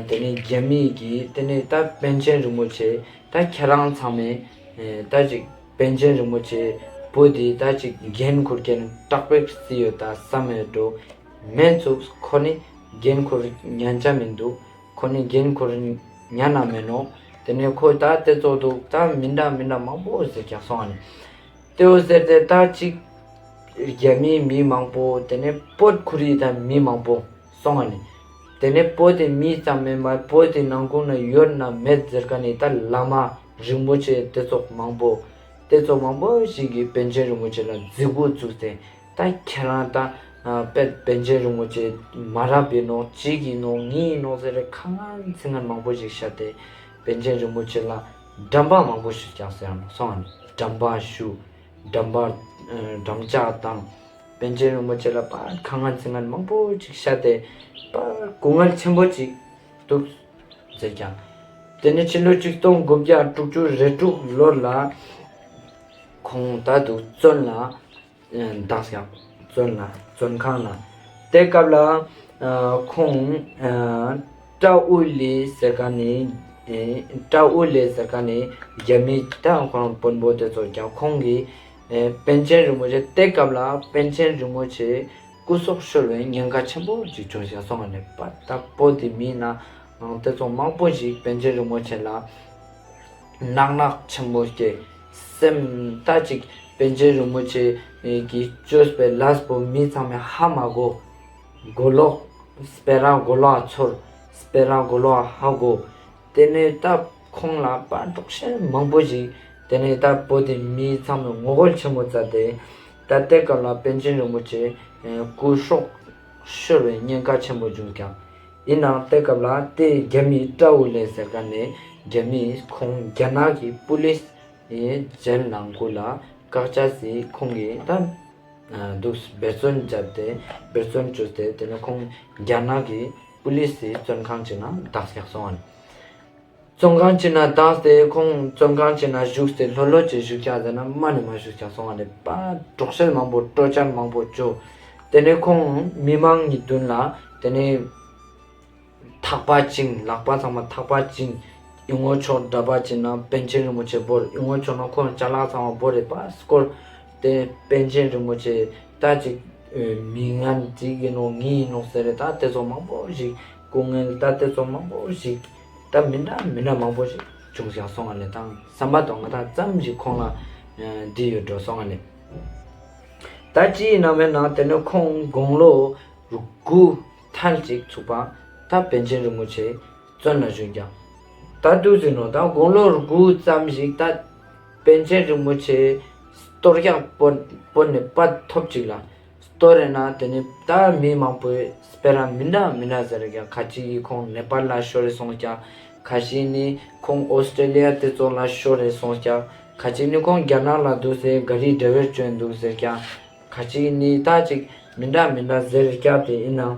དེ་ནས་རྒྱ་མི་གིས་དེ་ནས་ད་པཎ་ཆེན་རིན་པོ་ཆེ་ད་ཁྱེད་རང་ཚང་མས་ད་ཅིག་པཎ་ཆེན་རིན་པོ་ཆེ་བོད་དེ་ད་ཅིག་འགན་ཁུར་མཁན་དྲག་པོ་ཞིག་ཡོད་ད་བསམ་མེད་འགྲོ། མེན་ཚུགས་ཁོ་ནི་འགན་ཁུར་ཉན་ཆ་མི་འདུག་ཁོ་ནི་འགན་ཁུར་ཉན་ན་མེན་ནོག་དེ་ནས་ཁོ་ད་དེ་ཙོགས་འདུག་ད་མི་འདྲ་མི་འདྲ་མང་པོ་ཟེར་ཀྱག་སོང་ནས། དེ་བོ་ཟེར་ཏེ་ད་ཅིག་རྒྱ་མིའི་མི་མང་པོ་དེ་ནས་བོད་ཁུར་ཡི་ད་མི་མང་པོ་སོང་ནས། དེ་ནས་བོད་དེ་མི་ཙམ་མེན་པར་བོད་དེ་ནང་ཁུལ་ན་ཡོད་ན་མེད་ཟེར་མཁན་ནི་ད་བླ་མ་རིན་པོ་ཆེ་དེ་ཙོགས་མང་པོ་དེ་ཙོགས་མང་པོ་ཞིག་གིས་པཎ་ཆེན་རིན་པོ་ཆེ་ལ་རྫིག་པོ་བཙུགས་ཏེ། ད་ཁྱེད་རང་ད་པཎ་ཆེན་རིན་པོ་ཆེ་མ་རབས་ཡིན་ནོག་ཅིག་ཡིན་ནོག་གཉིས་ཡིན་ནོག་ཟེར་ཁ་ངན་ཚིག་ངན་མང་པོ་ཞིག་བཤད་དེ་པཎ་ཆེན་རིན་པོ་ཆེ་ལ་འགྲམ་པ་མང་པོ་ཞིག་ཀྱང་ཟེར་ནོག་སོང་ནས་འགྲམ་པ་ཞུ། འགྲམ་པ་འགྲམ་ལྕག་དང་པཎ་ཆེན་རིན་པོ་ཆེ་ལ་པར་ཁ་ངན་ཚིག་ངན་མང་པོ་ཞིག་བཤད་དེ་པར་སྐུ་ངལ་ཆེན་པོ་ཞིག་འདུག་ཟེར་ཀྱང་། དེ་ནས་ཕྱི་ལོ་ཆིག་སྟོང་དགུ་བརྒྱ་དྲུག་ཅུ་རེ་དྲུག་ལོར་ལ་ཁོང་ད་དུང་བཙོན་ལ་བཏང་ཀྱག་བཙོན་ལ་བཙོན་ཁང་ལ། དེ་སྐབས་ལ་ཁོང་ཀྲའུ་ལེ་ཟེར་མཁན་ནི་ཀྲའུ་ལེ་ཟེར་མཁན་ནི་རྒྱ་མི་ད་ཁོང་དཔོན་པོ་དེ་ཚོ་ཀྱང་ཁོང་གིས་པཎ་ཆེན་རིན་པོ་ཆེ་དེ་སྐབས་ལ་པཎ་ཆེན་རིན་པོ་ཆེ་སྐུ་སྲོག་ཤོར་བའི་ཉེན་ཁ་ཆེན་པོ་ཞིག་བྱུང་ཞིང་སོང་ནས་པ་ད་བོད་དེ་མི་ན་དེ་ཚོ་མང་པོ་ཞིག་པཎ་ཆེན་རིན་པོ་ཆེ་ལ་ནག་ནག་ཆེན་པོ་སྐྱེ། སེམས་ད་ཅིག་པཎ་ཆེན་རིན་པོ་ཆེ་གིས་བཅོས་པའི་ལས་པོ་མི་ཚང་མས་ཧ་མ་གོ། མགོ་ལོག་སྤེ་ར་མགོ་ལོག་ཚོར། སྤེ་ར་མགོ་ལོག་ཧ་གོ། དེ་ནས་ད་ཁོང་ལ་པ་འདྲོག་ཤེས་མང་པོ་ཞིག་དེ་ནས་ད་བོད་དེ་མི་ཚང་མས་ངོ་རྒོལ་ཆེན་པོ་བྱས་ཏེ་ད་དེ་སྐབས་ལ་པཎ་ཆེན་རིན་པོ་ཆེ་སྐུ་སྲོག་ཤོར་བའི་ཉེན་ཁ་ཆེན་པོ་བྱུང་ཀྱང་། ཡིན་ནའང་དེ་སྐབས་ལ་དེ་རྒྱ་མི་ཀྲའུ་ལེ་ཟེར་མཁན་ནི་རྒྱ་མིས་ཁོང་རྒྱ་ནག་གི་པུ་ལིས་ཡི་ཇེལ་ནང་ཁུལ་ལ་བཀག་ཆ་སི་ཁོང་གིས་ད་འདུག་འབད་བརྩོན་བརྒྱབ་སྟེ་འབད་བརྩོན་བཅོས་ཏེ་དེ་ནས་ཁོང་རྒྱ་ནག་གི་པུ་ལིས་སི་བཙོན་ཁང་ཅིག་ནང་བཏང་ཀྱག་སོང་བ། བཙོན་ཁང་ཅིག་ན་བཏང་སྟེ་ཁོང་བཙོན་ཁང་ཅིག་ན་བཞུགས་ཏེ་ལྷོད་ལྷོད་ཅིག་བཞུགས་ཀྱག་ཟེར་ན་མ་ནེ་མ་བཞུགས་ཀྱག་སོང་བ་ལེ། པ་དྲོགས་ཤེད་མང་པོ་སྤྲོ་སྐྱོན་མང་པོ་བཅོ། དེ་ནས་ཁོང་མི་མང་གི་མདུན་ལ་དེ་ནས་ཐག་པ་བཅིངས། ལག་པ་ཚང་མ་ཐག་པ་བཅིངས། ཨི་ངོ་ཕྱོགས་དྲ་པ་ཅིག་ན་པཎ་ཆེན་རིན་པོ་ཆེ་བོར། ཨི་ངོ་ཕྱོགས་ན་ཁོང་ཅ་ལག་ཚང་མ་བོར་རེ་པ་སྐོར། དེ་པཎ་ཆེན་རིན་པོ་ཆེ་ད་ཅིག་མི་ངན་ཅིག་ཡིན་ནོག་ངའི་ཡིན་ནོག་ཟེར་རེ་ད་དེ་ཚོ་མང་པོ་ཞིག་སྐུ་ངལ་ད་དེ་ཚོ་མང་པོ་ཞིག་ད་མི་འདྲ་མི་འདྲ་མང་པོ་ཞིག་བྱུང་ཞག་སོང་ང་ལེ། དང་བསམ་པ་དང་ང་ད་ཙམ་ཞིག་ཁོང་ལ་འདི་ཡོད་འགྲོ་སོང་ང་ལེ། ད་ཅི་ཡིན་ན་མེད་ན་དེ་ནས་ཁོང་དགུང་ལོ་དགུ་ཐལ་ཅིག་ཚུགས་པ་ད་པཎ་ཆེན་རིན་པོ་ཆེ་བཙོན་ལ་བཞུགས་ཀྱག་ད་དུས་ཟིན་ནོ་ད་དགུང་ལོ་དགུ་ཙམ་ཞིག་ད་པཎ་ཆེན་རིན་པོ་ཆེ་གཏོར་རྒྱག་པོ་པོ་ནས་པད་ཐོབ་ཅིག་ལ། གཏོར་རེ་ན་དེ་ནས་ད་མི་མང་པོའི་སྤེ་ར་མི་འདྲ་མི་འདྲ་ཟེར་ཀྱག་ཁ་ཅིག་གིས་ཁོང་ནེ་པཱལ་ལ་ཤོར་རེ་སོང་ཀྱག་ཁ་ཅིག་ནི་ཁོང་ཨོ་སི་ཀྲེ་ལི་ཡ་དེ་ཚོ་ལ་ཤོར་རེ་སོང་ཀྱག་ཁ་ཅིག་ནི་ཁོང་རྒྱ་ནག་ལ་འདུག་སེ་ག་རི་ཌ་རའི་ཝར་བཅོན་འདུག་ཟེར་ཀྱག་ཁ་ཅིག་ནི་ད་ཅིག་མི་འདྲ་མི་འདྲ་ཟེར་ཀྱག་དེ་ཡིན་ན་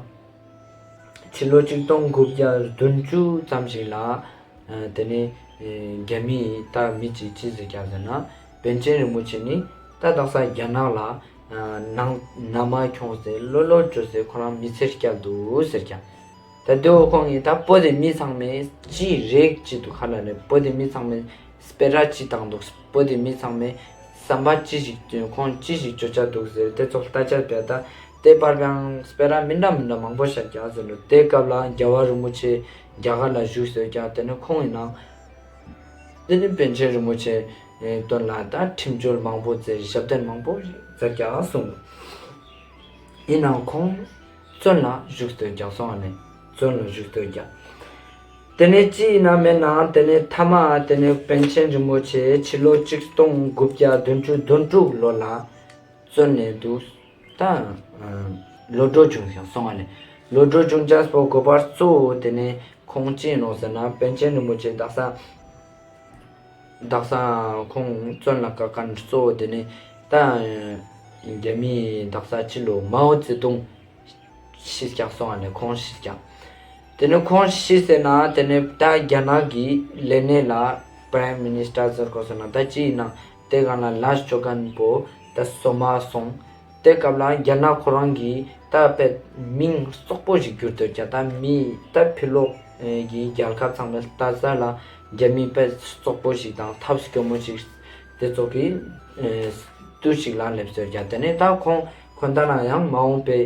ཕྱི་ལོ་ཆིག་སྟོང་དགུ་བརྒྱ་བདུན་ཅུ་ཙམ་ཞིག་ལ་ཨ་དེ་ནས་ཨེ་རྒྱ་མིའི་ད་མི་ཅིག་ཅི་ཟེར་ཀྱག་ཟེར་ན་པཎ་ཆེན་རིན་པོ་ཆེ་ནི་ད་དག་ས་རྒྱ་ནག་ལ་ཨ་ནང་མནའ་མ་ཁྱོངས་ཏེ་ལོ་ལོ་བཅོས་ཏེ་ཁོ་རང་མི་ཚེ་བསྐྱལ་འདུག་ཟེར་ཀྱག་ད་དེའོ་ཁོང་གིས་ད་བོད་དེ་མི་ཚང་མས་ཅི་རེག་ཅི་འདུག་ཁ་ལ་ནས་བོད་དེ་མི་ཚང་མས་སྤེ་ར་ཅི་བཏང་འདུག་བོད་དེ་མི་ཚང་མས་བསམ་པ་ཅི་ཞིག་ཁོང་ཅི་ཞིག་བཅོ་ཆ་འདུག་ཟེར་དེ་ཚོ་ལྟ་ཆ་བས་ད་དེ་བར་ཡང་སྤེ་ར་མི་འདྲ་མི་འདྲ་མང་པོ་བཤད་ཀྱག་ཟེར་ནོ། དེ་སྐབས་ལ་རྒྱལ་བ་རིན་པོ་ཆེ་རྒྱ་གར་ལ་བཞུགས་སོང་ཀྱག་དེ་ནས་ཁོང་ཡིན་ན་དེ་ནས་པཎ་ཆེན་རིན་པོ་ཆེ་དོན་ལ་ད་ཁྲིམས་གཅོད་མང་པོ་མཛད། ཞབས་བརྟན་མང་པོ་མཛད་ཀྱག་གསུངས། ཡིན་ནའང་ཁོང་བཙོན་ལ་བཞུགས་སྟོན་ཀྱག་སོང་བ་ནས་བཙོན་ལ་བཞུགས་སྟོན་ཀྱག་དེ་ནས་ཅི་ཡིན་ན་མེད་ན་དེ་ནས་ཐ་མ་དེ་ནས་པཎ་ཆེན་རིན་པོ་ཆེ་ཕྱི་ལོ་ཆིག་སྟོང་དགུ་བརྒྱ་བདུན་ཅུ་དོན་དྲུག་ལོ་ལ་བཙོན་ནས་འདུག་ད་ལོ་འགྲོ་བྱུང་ཀྱག་སོང་བ་ནས་ལོ་འགྲོ་བྱུང་ཅེས་པོ་དགོས་པ་གཙོ་བོ་དེ་ནས་ཁོང་ཅི་ཡིན་ནོག་ཟེར་ན་པཎ་ཆེན་རིན་པོ་ཆེ་དག་ས་དག་ས་ཁོང་བཙོན་ལ་བཀག་མཁན་གཙོ་བོ་དེ་ནི་ད་རྒྱ་མིའི་དག་ས་ཕྱི་ལོ་མའོ་ཙེ་ཏུང་ཤི་ཀྱག་སོང་བ་ནས་ཁོང་ཤི་ཀྱག་དེ་ནི་ཁོང་ཤི་ཟེར་ན་དེ་ནི་ད་རྒྱ་ནག་གི་ལས་སྣེ་ལ་པ་རའིམ་མི་ནིས་ཊར་ཟེར་དགོས་ཟེར་ན་ད་ཅི་ཡིན་ན་དེ་ག་ན་ལས་བཅོ་མཁན་པོ་ད་སོ་མ་སོང་། དེ་སྐབས་ལ་རྒྱ་ནག་ཁོ་རང་གིས་ད་དཔེ་མིང་རྩོག་པོ་ཞིག་གྱུར་ཏེ་ཀྱག་ད་མི་ད་ཕྱི་ལོགས་ཀྱི་རྒྱལ་ཁབ་ཚང་མའི་ལྟ་ས་ལ་རྒྱ་མི་དཔེ་རྩོག་པོ་ཞིག་དང་ཐབས་སྐྱོ་མོ་ཞིག་དེ་ཚོ་གི་དུས་ཤིག་ལ་སླེབས་སོང་ཀྱག་དེ་ནས་ད་ཁོང་ཁོང་ད་ན་ཡང་མ་འོངས་པའི་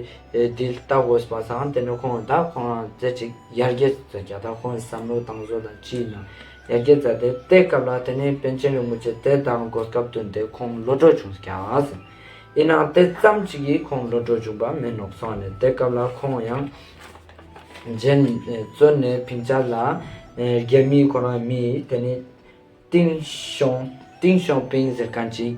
འདི་ལྟ་དགོས་པ་སང་དེ་ནས་ཁོང་ད་ཁོང་རང་རྩེ་གཅིག་ཡར་རྒྱས་ཟེར་ཀྱག་ད་ཁོང་བསམ་བློ་བཏང་བཟོ་དང་ཅི་ཡིན་ན་ཡར་རྒྱས་མཛད་དེ་དེ་སྐབས་ལ་དེ་ནས་པཎ་ཆེན་རིན་པོ་ཆེ་དེ་དང་གོ་སྐབས་བསྟུན་ཏེ་ཁོང་ལོ་འགྲོ་བྱུང་ཀྱག་ཟེར། ཡིན་ནའང་དེ་ཙམ་ཅིག་གིས་ཁོང་ལོ་འགྲོ་བྱུང་པ་མེད་ནོག་སོང་ནས་དེ་སྐབས་ལ་ཁོང་ཡང་རྒྱན་བཙོན་ནས་ཕིང་ཆ་ལ་རྒྱ་མི་ཁོ་རང་མི་དེ་ནི་ཏིང་ཤོང་ཏིང་ཤོང་ཕིང་ཟེར་མཁན་ཅིག་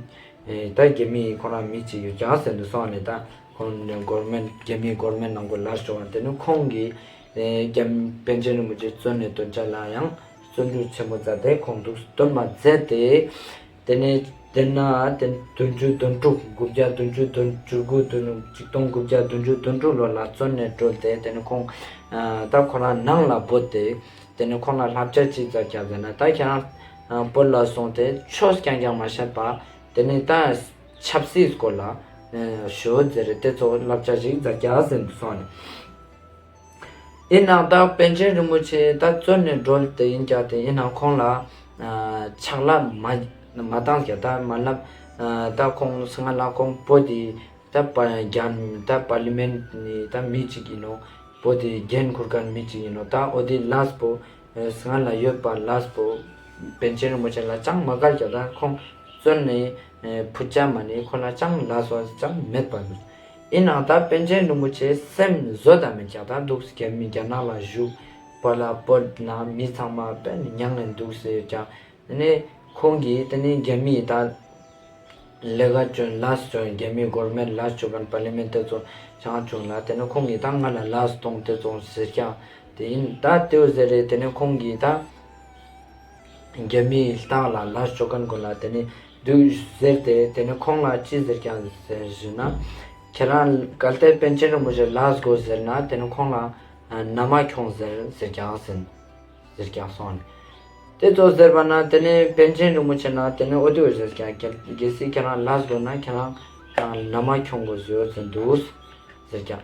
ད་རྒྱ་མི་ཁོ་རང་མི་ཅིག་ཡོད་ཀྱག་ཟེར་འདུག་སོང་ནས་ད་ཁོང་གོར་མེན་རྒྱ་མི་གོར་མེན་ནང་གོ་ལ་ཤོར་བ་དེ་ནི་ཁོང་གིས་རྒྱ་མི་པཎ་ཆེན་རིན་པོ་ཆེ་བཙོན་ནས་དོན་ཆ་ལ་ཡང་བརྩོན་འགྲུས་ཆེན་པོ་མཛད་དེ་ཁོང་འདུག་སྟོན་མ་མཛད་དེ། དེ་ནས་དེ་ན་དེ་བདུན་ཅུ་དོན་དྲུག་དགུ་བརྒྱ་བདུན་ཅུ་དོན་བཅུ་དགུ་དོན་ཆིག་སྟོང་དགུ་བརྒྱ་བདུན་ཅུ་དོན་དྲུག་ལོ་ལ་བཙོན་ནས་གྲོལ་ཏེ་དེ་ནས་ཁོང་ད་ཁོ་རང་ནང་ལ་བོས་ཏེ་དེ་ནས་ཁོང་ལ་བསླབ་བྱ་ཅི་མཛད་ཀྱག་ཟེར་ན་ད་ཁྱེད་རང་བོད་ལ་སོང་སྟེ་ཆོས་རྐྱང་རྐྱང་མ་བཤད་པ་དེ་ནས་ད་ཆབ་སྲིད་སྐོར་ལ་ཞུ་ཟེར་དེ་ཚོ་བསླབ་བྱ་ཞིག་མཛད་ཀྱག་ཟེར་འདུག་སོང་ནས། ཡིན་ནའང་ད་པཎ་ཆེན་རིན་པོ་ཆེ་ད་བཙོན་ནས་གྲོལ་ཏེ་ཡིན་ཀྱག་དེ་ཡིན་ནའང་ཁོང་ལ་ཕྱག་ལས་མ་མ་བཏང་ཀྱག་ད་མ་ལབ་ད་ཁོང་སྔ་ལ་ཁོང་བོད་དེ་ད་པ་རྒྱ་ད་པར་ལི་མེན་ནི་ད་མི་ཅིག་ཡིན་ནོག་བོད་དེ་འགན་འཁུར་མཁན་མི་ཅིག་ཡིན་ནོག་ད་འོ་དེ་ལས་པོ་སྔ་ལ་ཡོད་པ་ལས་པོ་པཎ་ཆེན་རིན་པོ་ཆེ་ལ་ཅང་མ་དགའ་ཀྱག་ད་ཁོང་བཙོན་ནས་ཕུད་ཀྱག་མ་ནི་ཁོ་ལ་ཅང་ལས་པ་ཅང་མེད་པ་འདུག་ཡིན་ནའང་ད་པཎ་ཆེན་རིན་པོ་ཆེ་སེམས་བཟོད་ད་མེད་ཀྱག་ད་འདུག་རྒྱ་མི་རྒྱ་ནག་ལ་བཞུགས་པ་ལ་བོད་ནང་མི་ཚང་མ་དཔེ་ནི་མྱངས་ནས་འདུག་ཟེར་ཀྱག་དེ་ནས་ཁོང་གིས་དེ་ནས་རྒྱ་མིའི་ད་ལས་ཀ་བཅོ་ལས་བཅོ་རྒྱ་མིའི་གོར་མེན་ལས་བཅོ་མཁན་པར་ལི་མེན་དེ་ཚོ་ཆང་བྱུང་ལ་དེ་ནས་ཁོང་གིས་ད་ང་ལ་ལས་གཏོང་དེ་ཚོ་ཟེར་ཀྱག་དེ་ཡིན་ད་དེའོ་ཟེར་རེད། དེ་ནས་ཁོང་གིས་ད་རྒྱ་མིའི་ལྟག་ལ་ལས་བཅོ་མཁན་ཀུན་ལ་དེ་ནས་འདུག་ཟེར་ཏེ་དེ་ནས་ཁོང་ལ་ཅི་ཟེར་ཀྱག་ཟེར་ཞུ་ན་ཁྱེད་རང་གལ་ཏེ་པཎ་ཆེན་རིན་པོ་ཆེ་ལས་དགོས་ཟེར་ན་དེ་ནས་ཁོང་ལ་མནའ་མ་ཁྱོངས་ཟེར་ཟེར་ཀྱག་ཟེར་ཟེར་ཀྱག་སོང་ནས། དེ་ཙོགས་ཟེར་བ་ན་དེ་ནེ་པཎ་ཆེན་རིན་པོ་ཆེ་ན་དེ་ནེ་འོ་དེ་བོ་ཟེར་ཀྱང་གལ་སྲིད་ཁྱེད་རང་ལས་དགོས་ན་ཁྱེད་རང་ནང་མ་ཁྱོང་དགོས་ཟེར་ཡོད་ཟེར་འདུག་ཟེར་ཀྱང་།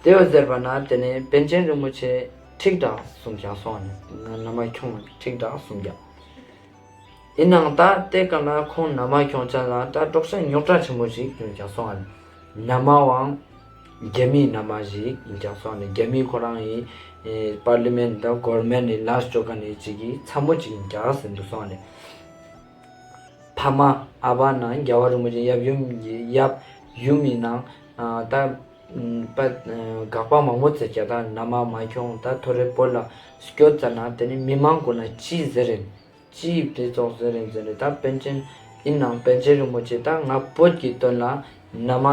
དེ་བོ་ཟེར་བ་ན་དེ་ནེ་པཎ་ཆེན་རིན་པོ་ཆེ་ཁྲིག་དྲག་གསུངས་ཀྱང་སོང་ནི་ནང་མ་ཁྱོང་ཁྲིག་དྲག་གསུངས་ཀྱང་། ཡིན་ནའང་ད་དེ་ག་ལ་ཁོང་ནང་མ་ཁྱོང་ཆ་ལ་ད་དཀྲོག་ཤ་རྙོག་དྲ་ཆེན་མོ་ཞིག་ཡིན་ཀྱང་སོང་ཨ་ནི། ནང་མ་བའང་རྒྱ་མིའི་ནང་མ་ཞིག་ཡིན་ཀྱང་སོང་ཨ་ནི། རྒྱ་མི་ཁོ་རང་ཡི་པར་ལི་མེན་ཊ་དང་གོར་མེན་ཊ་ནི་ལས་ཅོ་མཁན་ནི་ཅིག་གི་ཚ་མོ་ཅིག་ཡིན་ཀྱང་ཟེར་འདུག་སོང་ཨ་ནི། ཕ་མ་ཨ་བ་ནང་རྒྱལ་བ་རིན་པོ་ཆེ་ཡབ་ཡུམ་གྱི་ཡབ་ཡུམ་ཡིན་ནའང་ད་པ་དགག་པ་མང་མོ་ཙེ་ཀྱང་ད་ནང་མ་མ་ཁྱོང་ད་ཐོ་རེ་བོད་ལ་སྐྱོད་ཙ་ན་དེ་ནི་མི་མང་ཀུན་ལ་ཅི་ཟེར་རེད། ཅི་དེ་ཙོགས་ཟེར་རེད་ཟེར་རེད། ད་པཎ་ཆེན་ཡིན་ནའང་པཎ་ཆེན་རིན་པོ་ཆེ་ད་ང་བོད་ཀྱི་དོན་ལ་ནང་མ་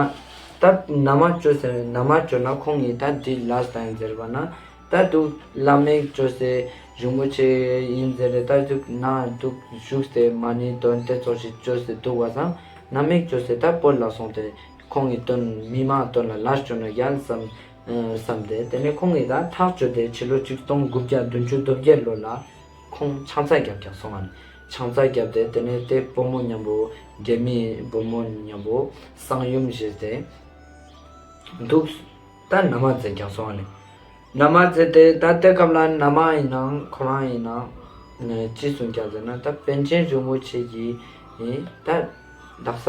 ད་ནང་མ་ཅོ་ཟེར་ནང་མ་ཅོ་ན་ཁོང་ངི་ད་འདི་ལས་ད་ཡིན་ཟེར་བ་ན་ད་འདུག་བླ་མེད་ཅོ་ཟེར་རིན་པོ་ཆེ་ཡིན་ཟེར་རེད། ད་འདུག་ན་འདུག་བཞུགས་ཏེ་མ་ཎི་དོན་དེ་ཙོགས་ཞིག་ཅོ་ཟེར་འདུག་བ་སང་ནང་མ་ཅོ་ཟེར་ད་བོད་ལ་སོང་སྟེ་ཁོང་ངི་དོན་མི་མང་དོན་ལ་ལས་ཅོ་ན་ཡ་བསམ་བསམ་སྟེ་དེ་ནས་ཁོང་གིས་ད་ཐག་གཅོད་དེ་ཕྱི་ལོ་ཆིག་སྟོང་དགུ་བརྒྱ་བདུན་ཅུ་དོན་བརྒྱད་ལོ་ལ་ཁོང་ཆང་ས་བརྒྱབ་ཀྱང་སོང་ང་ནི། ཆང་ས་བརྒྱབ་སྟེ་དེ་ནས་དེ་བུ་མོ་མཉམ་པོ་རྒྱ་མིའི་བུ་མོ་མཉམ་པོ་གསང་ཡུམ་བཞེས་ཏེ་འདུག་ད་ན་མ་མཛད་ཀྱང་སོང་ང་ནི། ན་མ་མཛད་དེ་ད་དེ་སྐབས་ལ་ན་མ་ཡིན་ནའང་ཁོ་རང་ཡིན་ནའང་ཅི་གསུངས་ཀྱང་ཟེར་ན་ད་པཎ་ཆེན་རིན་པོ་ཆེ་གིས་ད་དག་ས་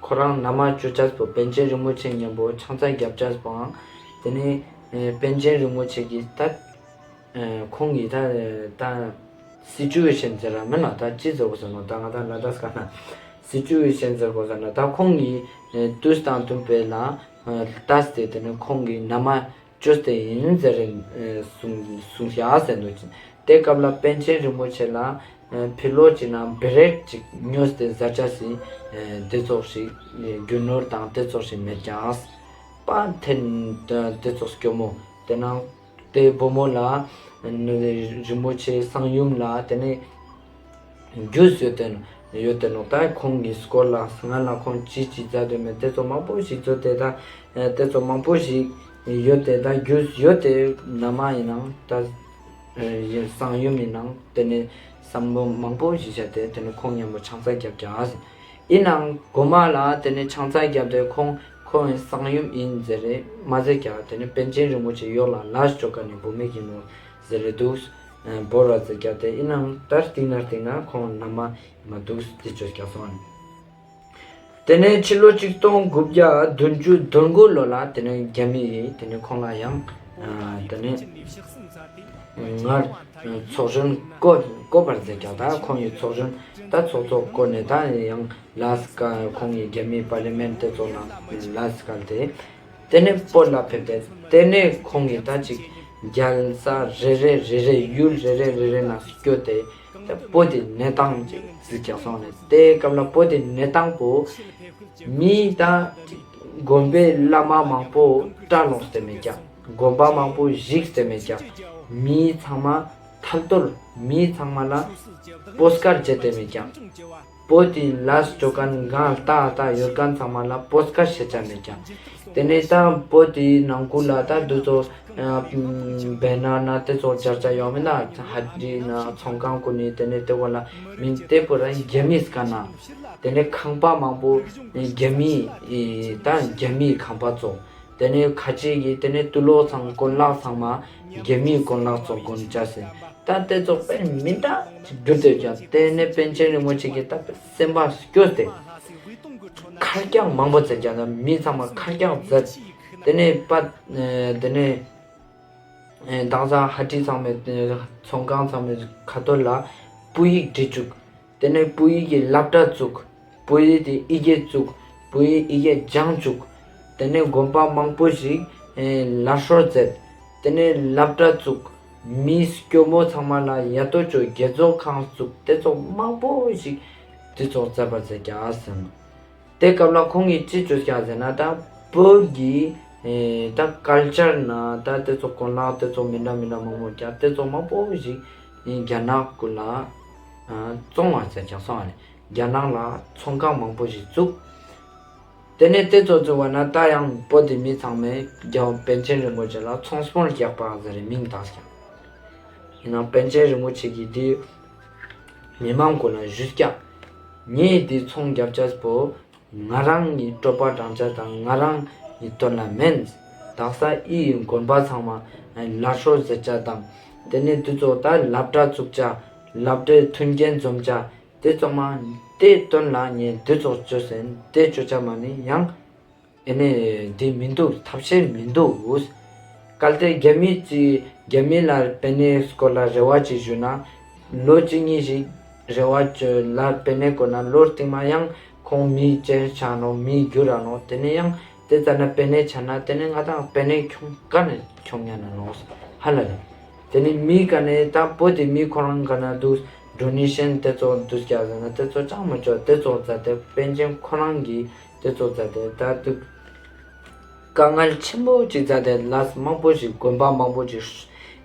ཁོ་རང་ན་མ་ཅོ་ཅས་པོ་པཎ་ཆེན་རིན་པོ་ཆེ་མཉམ་པོ་ཆང་ས་བརྒྱབ་ཅས་པོའང་དེ་ནས་ཨེ་པཎ་ཆེན་རིན་པོ་ཆེ་གིས་ད་ཨེ་ཁོང་གིས་ད་ད་སི་ཅུ་ཨེ་ཤན་ཟེར་ར་མིན་ན་ད་ཅི་ཟེར་དགོས་ཟེར་ནོ་ད་ང་ད་ལ་དྭགས་སྐད་ན་སི་ཅུ་ཨེ་ཤན་ཟེར་དགོས་ཟེར་ན་ད་ཁོང་གིས་ཨེ་དུས་དང་བསྟུན་པའི་ལ་ཨེ་ལྟས་ཏེ་དེ་ནས་ཁོང་གིས་ན་མ་ཅོས་ཏེ་ཡིན་ཟེར་རིན་ཨེ་གསུང་གསུང་ཤག་ཟེར་འདུག་ཅིང་། དེ་སྐབས་ལ་པཎ་ཆེན་རིན་པོ་ཆེ་ལ་ཨེ་ཕི་ལོག་ཅིག་ན་བེ་རེག་ཅིག་ཉོས་ཏེ་ཟ་ཅས་སི་ཨེ་དེ་ཙོགས་ཤིག་ཨེ་རྒྱུ་ནོར་དང་དེ་ཙོགས་ཤིག་མེད་ཀྱང་པ་ཐེན་དེ་ཙོགས་སྐྱོ་མོ་དེ་ནང་དེ་བུ་མོ་ལ་ཨེ་རིན་པོ་ཆེ་གསང་ཡུམ་ལ་དེ་ནས་རྒྱུས་ཡོད་དེ་ཡོད་དེ་ནོ། ད་ཁོང་གི་སྐོར་ལ་སྔ་ལ་ཁོང་ཅི་ཅི་མཛད་དེ་མེད་དེ་ཙོགས་མང་པོ་ཞིག་མཛད་དེ་ད་ཨེ་དེ་ཙོགས་མང་པོ་ཞིག་ཡོད་དེ་ད་རྒྱུས་ཡོད་དེ་ན་མ་ཡིན་ནའང་ད་ཨེ་གསང་ཡུམ་ཡིན་ནའང་དེ་ནས་བསམ་བློ་མང་པོ་ཞིག་བྱས་ཏེ་དེ་ནས་ཁོང་མཉམ་པོ་ཆང་ས་བརྒྱབ་ཀྱང་ཨ་ཟེར། ཡིན་ནའང་གོ་མ་ལ་དེ་ནས་ཆང་ས་བརྒྱབ་སྟེ་ཁོང་ཁོང་གསང་ཡུམ་ཡིན་ཟེར་རེ་མ་ཟེར་ཀྱང་དེ་ནས་པཎ་ཆེན་རིན་པོ་ཆེ་ཡོག་ལ་ལས་ཅོ་མཁན་ནི་བུད་མེད་ཡིན་ནོ་ཟེར་རེ་འདུག་ཨེ་བོར་བ་ཟེར་ཀྱང་དེ་ཡིན་ནའང་ད་རྟིང་ན་རྟིང་ན་ཁོང་ན་མ་མ་འདུག་དེ་ཅོས་ཀྱང་སོང་ནི། དེ་ནས་ཕྱི་ལོ་ཆིག་སྟོང་དགུ་བརྒྱ་བདུན་ཅུ་དོན་དགུ་ལོ་ལ་དེ་ནས་རྒྱ་མི་ཡིས་དེ་ནས་ཁོང་ལ་ཡང་ཨ་དེ་ནས་སྔར་ཚོགས་གཞོན་བསྐོ་བསྐོ་བར་མཛད་ཀྱང་ད་ཁོང་གི་ཚོགས་གཞོན་ད་ཚོགས་གཙོ་བསྐོ་ནས་ད་ཡང་ལས་ཀ་ཁོང་གི་རྒྱ་མིའི་པར་ལི་མེན་ཊ་དེ་ཚོ་ནང་ལས་ཀ་དེ་དེ་ནས་བོད་ལ་ཕེབས་ཏེ་དེ་ནས་ཁོང་གིས་ད་ཅིག་རྒྱལ་ས་རེ་རེ་རེ་རེ་ཡུལ་རེ་རེ་རེ་རེ་ནང་སྐྱོད་དེ་ད་བོད་དེ་གནས་སྟངས་ཅིག་གཟིགས་ཀྱང་སོང་ནས་དེ་སྐབས་ལ་བོད་དེ་གནས་སྟངས་པོ་མི་ད་དགོན་པའི་བླ་མ་མང་པོ་བཀྲ་ལོངས་ཏེ་མེད་ཀྱང་དགོན་པ་མང་པོ་བཞིགས་ཏེ་མེད་ཀྱང་མི་ཚང་མ་ཐལ་རྡོལ་མི་ཚང་མ་ལ་པོས་དཀར་བྱས་ཏེ་མེད་ཀྱང་བོད་དེ་ལས་ཅོ་མཁན་གང་ལྟ་ལྟ་ཡོད་མཁན་ཚང་མ་ལ་པོས་དཀར་ཤེས་བྱ་མེད་ཀྱང་དེ་ནས་ད་བོད་དེའི་ནང་ཁུལ་ལ་ད་འདུ་ཚོ་བེ་ནར་ན་དེ་ཚོ་སྦྱར་བྱ་ཡོང་མིན་ན་ཧ་ཏི་ན་ཚོང་ཁང་ཀུན་ནི་དེ་ནས་དེ་བོ་ལ་མིང་དེ་བོ་ར་རྒྱ་མིས་བཀལ་ན་དེ་ནས་ཁང་པ་མང་པོ་རྒྱ་མིའི་ད་རྒྱ་མིའི་ཁང་པ་ཚོ་དེ་ནས་ཁ་ཅིག་གིས་དེ་ནས་དུག་ལོག་ཚང་གོན་ལག་ཚང་མ་རྒྱ་མིའི་གོན་ལག་ཚོ་གོན་བྱ་ཟེར་ད་དེ་ཚོ་དཔེ་མི་འདྲ་ཅིག་གྱུར་ཏེ་ཀྱང་དེ་ནས་པཎ་ཆེན་རིན་པོ་ཆེ་གིས་ད་སེམས་པ་སྐྱོ་སྟེ། ཁ་རྐྱང་མང་པོ་མཛད་ཀྱང་ན་མི་ཚང་མ་ཁ་རྐྱང་མཛད། དེ་ནས་པ་དེ་ནས་དང་ས་ཧ་ཏི་ཚང་མའི་ཚོང་ཁང་ཚང་མའི་ཁ་ཐོག་ལ་བོད་ཡིག་བྲིས་བཅུག་དེ་ནས་བོད་ཡིག་གི་སློབ་གྲྭ་བཙུགས། བོད་ཡིག་དེ་ཡི་གེ་བཙུགས། བོད་ཡིག་ཡི་གེ་སྦྱང་བཅུག་དེ་ནས་དགོན་པ་མང་པོ་ཞིག་ལག་ཤོར་མཛད། དེ་ནས་སློབ་གྲྭ་བཙུགས། མི་སྐྱོ་མོ་ཚང་མ་ལ་ཡ་ཏོ་ཅོ་དགེ་རྫོགས་ཁང་བཙུགས། དེ་ཚོ་མང་པོ་ཞིག་དེ་ཚོ་མཛད་པ་མཛད་ཀྱང་ཟེར་ནོ། དེ་སྐབས་ལ་ཁོང་གིས་ཅི་བཅོས་ཀྱང་ཟེར་ན་ད་བོད་ཀྱི་ཨེ་ད་ཀལ་ཅར་ན་ད་དེ་ཚོ་གོན་ལག་དེ་ཚོ་མི་འདྲ་མི་འདྲ་མང་པོ་ཀྱང་དེ་ཚོ་མང་པོ་ཞིག་རྒྱ་ནག་ཀུན་ལ་བཙོང་བ་མཛད་ཀྱང་སོང་བ་རེད། རྒྱ་ནག་ལ་ཚོང་ཁང་མང་པོ་ཞིག་བཙུགས། དེ་ནས་དེ་ཚོ་བཙུགས་པ་ན་ད་ཡང་བོད་དེ་མི་ཚང་མས་རྒྱལ་བ་པཎ་ཆེན་རིན་པོ་ཆེ་ལ་ཚོང་དཔོན་རྒྱག་པ་ཟེར་རེ་མིང་བཏགས་ཀྱང་། ཡིན་ནའང་པཎ་ཆེན་རིན་པོ་ཆེ་གིས་དེ་ མི་མང་གུན་ལ་ཞུས་ཀྱག། ངའེ་འི་ཚོང་རྒྱབ་ཅེས་པོ་ང་རང་ངི་སྤྲོ་པ་འགྲང་ཅེས་དང་ང་རང་ངི་དོན་ལ་མེན། དག་ས་འི་དགོན་པ་ཚང་མ་ལ་ཤོ་ཟེར་ཅེས་དང་ཏེ་ནེ་འི་ཙོགས་ད་སློབ་གྲྭ་ཙུགས་ཅེས་སློབ་གྲྭའི་མཐུན་རྐྱེན་འཛོམས་ཅེས་ཏེ་ཚང་མ་ཏེ་དོན་ལ་ངའེ་འི་ཙོགས་ཅོས་ཟེར་ཏེ་ཅོ་ཅེས་མ་ནེ་ཡང་ཨེ་ནེ་འི་མི་དུག། ཐབས་ཤེས་མི་དུག། གལ་ཏེ་རྒྱ་མི་ཅིག་རྒྱ་མི་ལ་པེ་ནེ་སྐོར་ལ་རེ་བ་ཅིག་ཞུས་ན་ལོ་ཅིག་ཉིས་ཤིག་རེ་བ་ཅོས་ལ་པེ་ནེ་སྐོར་ན་ལོ་རྟིང་མ་ཡང་ཁོང་མི་ཅན་ཆ་ནོག། མི་གྱུར་ར་ནོག། ཏེ་ནེ་ཡང་ཏེ་ཙ་ན་པེ་ནེ་ཆ་ན་ཏེ་ནེ་ང་དང་པེ་ནེ་ཁྱོང་ཀ་ནེ་ཁྱོང་ཉན་ན་ནོག་ཧ་ལ་ལེ། ཏེ་ནེ་མི་ཀ་ནེ་ད་བོད་དི་མི་ཁོ་རང་ཀ་ནེ་དུག་ཌོ་ནེ་ཤན་ཏེ་ཙོགས་དུག་ཀྱག་ཟེར་ན་ཏེ་ཙོགས་ཅང་མ་ཅོ། ཏེ་ཙོགས་ཛད་དེ་པཎ་ཆེན་ཁོ་རང་གི་ཏེ་ཙོགས་ཛད་དེ་ད་དུག་དཀའ་ངལ་ཆེན་པོ་ཅིག་ཛད་དེ་ལས་མང་པོ་ཞིག་དགོན་པ་མང་པོ་ཞིག་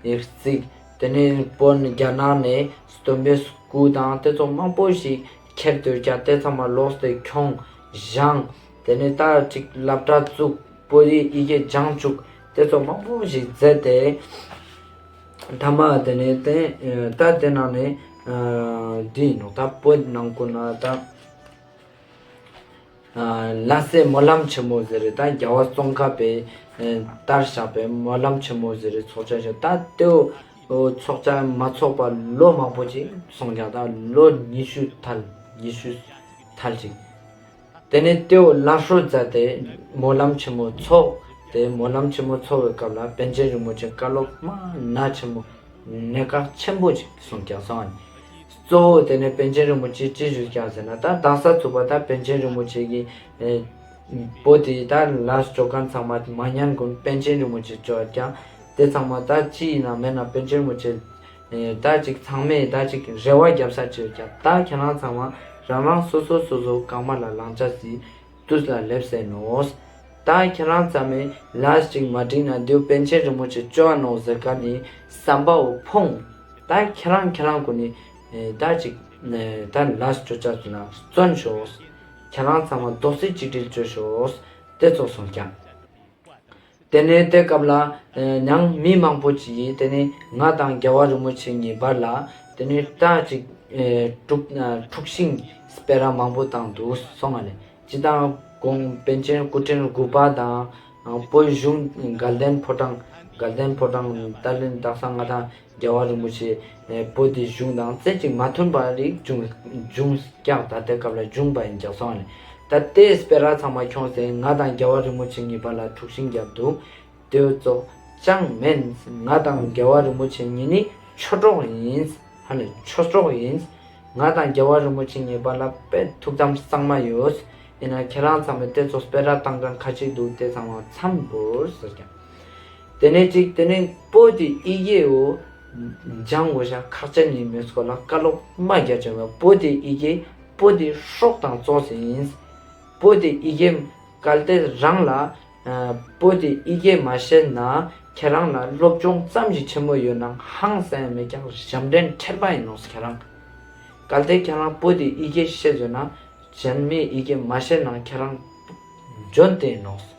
རྩིགས། ཏེ་ནེ་བོད་རྒྱ་ནག་ནེ་སྟོན་པའི་སྐུ་དང་ཏེ་ཙོགས་མང་པོ་ཞིག་ཁྱེར་ཏེ་ཡོད་ཀྱག། ཏེ་ཚང་མ་ལོགས་ཏེ་ཁྱོང་བཞེངས། ཏེ་ནེ་ད་ཅིག་སློབ་གྲྭ་ཙུགས། བོད་དི་ཡི་གེ་སྦྱང་ཅུག། ཏེ་ཙོགས་མང་པོ་ཞིག་ཛད་དེ་ཐ་མ་ཏེ་ནེ་ཏེ་ད་ཏེ་ནང་ནེ་འི་ཨིན་ནོག། ད་བོད་ནང་གུན་ན་ད་ལྷ་སའི་སྨོན་ལམ་ཆེན་མོ་ཟེར་རེ་ད་རྒྱལ་བ་ཙོང་ཁ་པའི་ཨེ་དར་བཞག་པའི་སྨོན་ལམ་ཆེན་མོ་ཟེར་རེ་ཚོགས་ཅེས་ཤིག། ད་ཏེའོ་ཚོགས་ཅེས་མ་ཚོགས་པ་ལོ་མང་པོ་ཅིག་སོང་ཀྱག། ད་ལོ་ཉི་ཤུ་ཐལ། ཉི་ཤུ་ཐལ་ཅིག། ཏེ་ནེ་ཏེའོ་ལ་ཤོ་ཛད་དེ་སྨོན་ལམ་ཆེན་མོ་ཚོགས། ཏེ་སྨོན་ལམ་ཆེན་མོ་ཚོགས་པའི་སྐབས་ལ་པཎ་ཆེན་རིན་པོ་ཆེ་བཀའ་སློབ་མ་ན་ཆེན་མོ་གནད་འགག་ཆེན་པོ་ཅིག་གསུངས་ཀྱག་སོང་ཨ་ནི། གཙོ་བོ་ཏེ་ནེ་པཎ་ཆེན་རིན་པོ་ཆེ་ཅི་ཞུས་ཀྱག་ཟེར་ན་ད་དག་ས་ཚུག་པ་ད་པཎ་ཆེན་རིན་པོ་ཆེ་གི་ཨེ་བོད་དི་ད་ལས་ཅོ་ཁན་ཚང་མ་མ་ཉན་གུན་པཎ་ཆེན་རིན་པོ་ཆེ་ཅོ་ཀྱག། ཏེ་ཚང་མ་ད་ཅི་ཨིན་ན་མེན་ན་པཎ་ཆེན་རིན་པོ་ཆེ་ཨེ་ད་ཅིག་ཚང་མས་ད་ཅིག་རེ་བ་རྒྱབ་ས་ཅིག་ཡོད་ཀྱག། ད་ཁྱེད་རང་ཚང་མ་རང་རང་སོ་སོ་སོ་སོ་རྐང་པ་ལ་ལངས་ཅེས་སི་དུས་ལ་སླེབས་སེ་ནོག། ད་ཁྱེད་རང་ཚང་མས་ལས་ཅིག་མ་འགྲིག་ན་ཏེའོ་པཎ་ཆེན་རིན་པོ་ཆེ་ཅོ་ནོག་ཟེར་ཁན་ནི་སམ་པའོ་ཕོངས། ད་ཁྱེད་རང་ཁྱེད་རང་གུན་ནི་ཨེ་ད་ཅིག་ཨེ་ད་ལས་ཅོ་ཅེས་ལ་བརྩོན་ཤོག། ཁྱེད་རང་ཚང་མ་རྡོག་རྩ་གཅིག་སྒྲིལ་ཅོ་ཤོག། ཏེ་ཙོགས་གསུངས་ཀྱག། ཏེ་ནེ་ཏེ་སྐབས་ལ་ཨེ་ཡང་མི་མང་པོ་ཅིག་གི་ཏེ་ནེ་ང་དང་རྒྱལ་བ་རིན་པོ་ཆེ་གཉིས་བར་ལ་ཏེ་ནེ་ད་ཅིག་ཨེ་འཁྲུག་ཨ་འཁྲུག་ཤིང་སྤེ་ར་མང་པོ་བཏང་དུག་སོང་ཨ་ལེ། སྤྱིར་བཏང་གོང་པཎ་ཆེན་སྐུ་ཕྲེང་དགུ་པ་དང་བོད་གཞུང་དགའ་ལྡན་ཕོ་བྲང་དགའ་ལྡན་ཕོ་བྲང་ད་ལན་དག་ས་ང་དང་རྒྱལ་བ་རིན་པོ་ཆེ་ཨེ་བོད་དི་གཞུང་དང་རྩེ་གཅིག་མ་མཐུན་པ་རིགས་བྱུང་བྱུང་ཀྱག། ད་ཏེ་སྐབས་ལ་བྱུང་པ་ཨིན་ཀྱག་སོང་ཨ་ལེ། ད་ཏེ་སྤེ་ར་ཚང་མ་ཁྱོངས་ཏེ་ང་དང་རྒྱལ་བ་རིན་པོ་ཆེ་གཉིས་བར་ལ་འཁྲུག་ཤིང་རྒྱབ་དུག། ཏེ་ཙོགས་ཅང་མེན། ང་དང་རྒྱལ་བ་རིན་པོ་ཆེ་གཉིས་ནི་ཆོས་གྲོགས་ཨིན། ཧ་ལེ་ཆོས་གྲོགས་ཨིན། ང་དང་རྒྱལ་བ་རིན་པོ་ཆེ་གཉིས་བར་ལ་དཔེ་ཐུགས་དམ་གཙང་མ་ཡོད། ཨིན་ན་ཁྱེད་རང་ཚང་མས་ཏེ་ཙོགས་སྤེ་ར་བཏང་ཁན་ཁ་ཅིག་དུག། ཏེ་ཚང་མ་མཚམས་བོར་ཟེར་ཀྱག། ཏེ་ནེ་ཅིག་ཏེ་ནེ་བོད་དི་ཡི་གེའོ་སྦྱང་དགོས་ཤེས་ཁག་ཅན་ཨིན་མེད་སྐོར་ལ་བཀའ་སློབ་མ་རྒྱ་ཆེན་པོ། བོད་དི་ཡི་གེ་བོད་དི་སྲོག་དང་ཙོགས་ཨིན། བོད་དི་ཡི་གེ་གལ་ཏེ་རང་ལ་ཨ་བོད་དི་ཡི་གེ་མ་ཤེས་ན་ཁྱེད་རང་ལ་སློབ་སྦྱོང་ཙམ་ཞིག་ཆེན་མོ་ཡོད་ན་ཧང་སང་ཡ་མེད་ཀྱག། ཞབས་འདྲེན་ཁྲེལ་པ་ཨིན་ནོག་ཁྱེད་རང་། གལ་ཏེ་ཁྱེད་རང་བོད་དི་ཡི་གེ་ཤེས་ཡོད་ན་གཞན་མིའི་ཡི་གེ་མ་ཤེས་ན་ཁྱེད་རང་འཇོན་ཏེ་ཨིན་ནོག།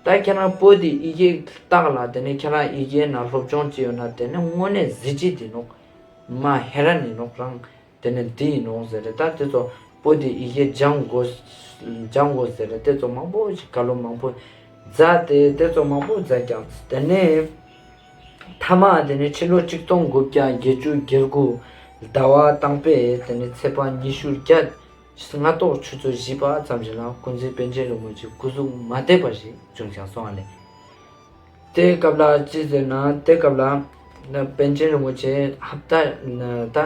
ད་ཁྱེད་རང་བོད་དི་ཡི་གེ་བཏགས་ལ་ཏེ་ནེ་ཁྱེད་རང་ཡི་གེ་ནང་སློབ་སྦྱོང་ཅིག་ཡོད་ན་ཏེ་ནེ་དངོས་གནས་གཟི་བརྗིད་ཨིན་ནོག། མ་ཧེ་རན་ཨིན་ནོག་རང་། ཏེ་ནེ་འདི་ཨིན་ནོག་ཟེར་རེ་ད་ཏེ་ཙོགས་བོད་དི་ཡི་གེ་སྦྱང་དགོས་སྦྱང་དགོས་ཟེར་རེ་ཏེ་ཙོགས་མང་པོ་ཞིག་བཀའ་སློབ་མང་པོ་མཛད་དེ་ཏེ་ཙོགས་མང་པོ་མཛད་ཀྱག། ཏེ་ནེ་ཐ་མ་ཏེ་ནེ་ཕྱི་ལོ་ཆིག་སྟོང་དགུ་བརྒྱ་བརྒྱད་ཅུ་གྱ་དགུ་ཟླ་བ་དང་པོའི་ཏེ་ནེ་ཚེས་པ་ཉི་ཤུ་བརྒྱད་སྔ་ཏོག་ཆུ་ཚོད་བཞི་པ་ཙམ་ཞིག་ལ་ཀུན་གཟིགས་པཎ་ཆེན་རིན་པོ་ཆེ་སྐུ་གཟུགས་མ་བདེ་བ་ཞིག་བྱུང་ཀྱག་སོང་བ་ལེ། ཏེ་སྐབས་ལ་ཅི་ཟེར་ན་ཏེ་སྐབས་ལ་པཎ་ཆེན་རིན་པོ་ཆེ་ཧབ་ཏ་ད་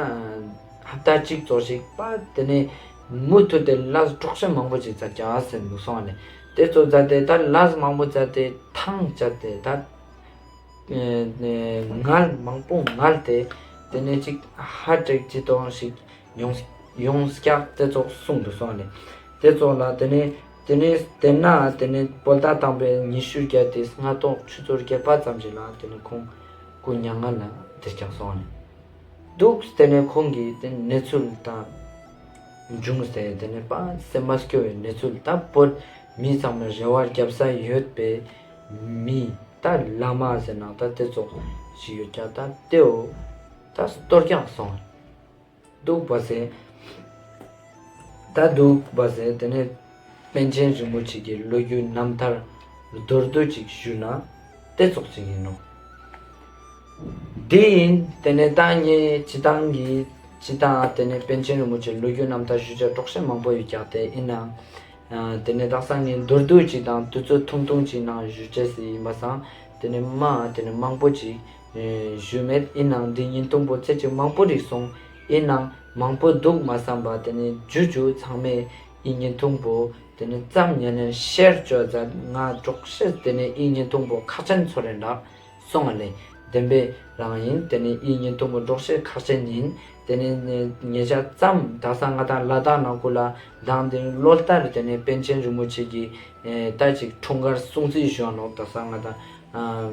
ཧབ་ཏ་གཅིག་ཙོགས་ཤིག་པ་ཏེ་ནེ་མུ་མཐུད་དེ་ལས་དཀྲོག་ཤིང་མང་པོ་ཞིག་མཛད་ཀྱག་ཟེར་འདུག་སོང་བ་ལེ། ཏེ་ཙོགས་མཛད་དེ་ད་ལས་མང་པོ་མཛད་དེ་ཐང་ཆད་དེ་ད་ཨེ་ངལ་མང་པོ་ངལ་ཏེ་ཏེ་ནེ་ཅིག་ཧརཊ་ཨེ་ཊེག་ཅི་ཏོང་ཞིག་ཡོངས་ཡོངས་ཀྱག་ཏེ་ཙོགས་གསུངས་འདུག་སོང་ལེ། ཏེ་ཙོགས་ལ་ཏེ་ནེ་ཏེ་ནེ་ཏེ་ན་ཏེ་ནེ་བོད་ཟླ་དང་པོའི་ཉི་ཤུ་བརྒྱད་དེ་སྔ་ཏོག་ཆུ་ཚོད་བརྒྱད་པ་ཙམ་ཞིག་ལ་ཏེ་ནེ་ཁོང་སྐུ་མྱ་ངན་ལས་འདས་ཀྱག་སོང་ལེ། འདུག་ཏེ་ནེ་ཁོང་གི་ཏེ་གནས་ཚུལ་དང་བྱུང་སྟེ་ཏེ་ནེ་པ་སེམས་པ་སྐྱོ་བའི་གནས་ཚུལ་ད་བོད་མི་ཚང་མས་རེ་བ་རྒྱབ་ས་ཡོད་པའི་མི་ད་བླ་མ་ཟེར་ན་ད་ཏེ་ཙོགས་ཞིག་ཡོད་ཀྱག་ད་ཏེའོ་ད་སྟོར་ཀྱག་སོང་། འདུག་པ་ཟེར། ད་འདུག་པ་ཟེར་ཏེ་ནེ་པཎ་ཆེན་རིན་པོ་ཆེ་གི་ལོ་རྒྱུས་རྣམ་ཐར་མདོར་བསྡུས་ཅིག་ཞུས་ན་ཏེ་ཙོགས་ཅིག་ཨིན་ནོག། འདི་ཨིན། ཏེ་ནེ་ད་ངའེ་སྤྱིར་བཏང་གི་སྤྱིར་བཏང་ཏེ་ནེ་པཎ་ཆེན་རིན་པོ་ཆེ་ལོ་རྒྱུས་རྣམ་ཐར་ཞུ་ཅེས་འདྲོག་ཤེས་མང་པོ་ཡོད་ཀྱག། ཏེ་ཨིན་ནའང་ཨ་ཏེ་ནེ་དག་ས་ངའེ་མདོར་བསྡུས་ཅིག་དང་དུས་ཚོད་ཐུང་ཐུང་ཅིག་ནང་ཞུ་ཅེས་སི་ཨིན་པ་སང་ཏེ་ནེ་མ་ཏེ་ནེ་མང་པོ་ཅིག་ཨེ་ཞུས་མེད། ཨིན་ནའང་འདི་བརྙན་ཐུང་པོ་ཚེ་ཅིག་མང་པོ་རིག་སོང་། ཨིན་ནའང་མང་པོ་འདུག་མ་བསམ་པ་ཏེ་ནེ་ཇུ་ཇུ་ཚང་མའེ་འི་བརྙན་ཐུང་པོ་ཏེ་ནེ་ཙམ་ཉན་ཉན་ཤེར་ཅོ་ཛད། ང་འདྲོག་ཤེས་ཏེ་ནེ་འི་བརྙན་ཐུང་པོ་ཁག་ཅན་ཚོར་རེ་འདྲ་སོང་ང་ལེ། བདེན་པའི་རང་ཨིན། ཏེ་ནེ་འི་བརྙན་ཐུང་པོ་འདྲོག་ཤེས་ཁག་ཅན་ཨིན། ཏེ་ནེ་ཉེ་ཞ་ཙམ་དག་ས་ང་དང་ལ་དྭགས་ནང་ཁུལ་ལ་དང་ཏེ་ལོ་ལྟར་ཏེ་ནེ་པཎ་ཆེན་རིན་པོ་ཆེ་གི་ཨེ་ད་ཅིག་འཁྲུངས་སྐར་སྲུང་བརྩི་ཞུ་ནོག། དག་ས་ང་དང་ཨ་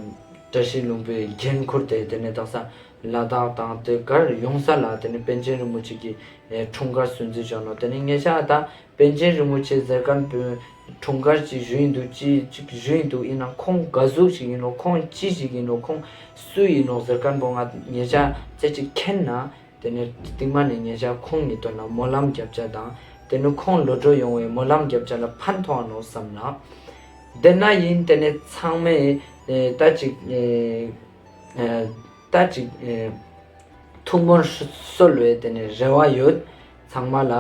བཀྲ་ཤིས་ལྷུན་པོའི་འགན་ཁུར་ཏེ་ཏེ་ནེ་དག་ས་ལ་དྭགས་དང་ཏེ་གར་ཡོང་ས་ལ་ཏེ་ནེ་པཎ་ཆེན་རིན་པོ་ཆེ་གི་ཨེ་འཁྲུངས་སྐར་སྲུང་བརྩི་ཞུ་ནོག། ཏེ་ནེ་ཉེ་ཞ་ད་པཎ་ཆེན་རིན་པོ་ཆེ་ཟེར་ཁན་པོའི་འཁྲུངས་སྐར་ཅིག་ཞུ་ཨིན་འདུག། ཅི་ཅིག་ཞུ་ཨིན་འདུག། ཨིན་ནའང་ཁོང་ག་ཟུག་ཞིག་ཨིན་ནོག། ཁོང་ཅི་ཞིག་ཨིན་ནོག། ཁོང་སུ་ཨིན་ནོག་ཟེར་ཁན་པོ་ང་ཉེ་ཞ་ཚེ་ཅིག་མཁྱེན་ན་ཏེ་ནེ་སྟིང་མ་ནེ་ཉེ་ཞ་ཁོང་གི་དོན་ལ་སྨོན་ལམ་རྒྱབ་ཅེས་དང་ཏེ་ནེ་ཁོང་ལོ་གྲོགས་ཡོང་བའི་སྨོན་ལམ་རྒྱབ་ཅེས་ལ་ཕན་ཐོགས་ནོག་བསམ་ན། ཏེ་ན་ཨིན། ཏེ་ནེ་ཚང་མའེ་ཨེ་ད་ཅིག་ཨེ་ཨེ་ད་ཅིག་ཨེ་ཐུགས་སྨོན་གསོལ་བའི་ཏེ་ནེ་རེ་བ་ཡོད་ཚང་མ་ལ།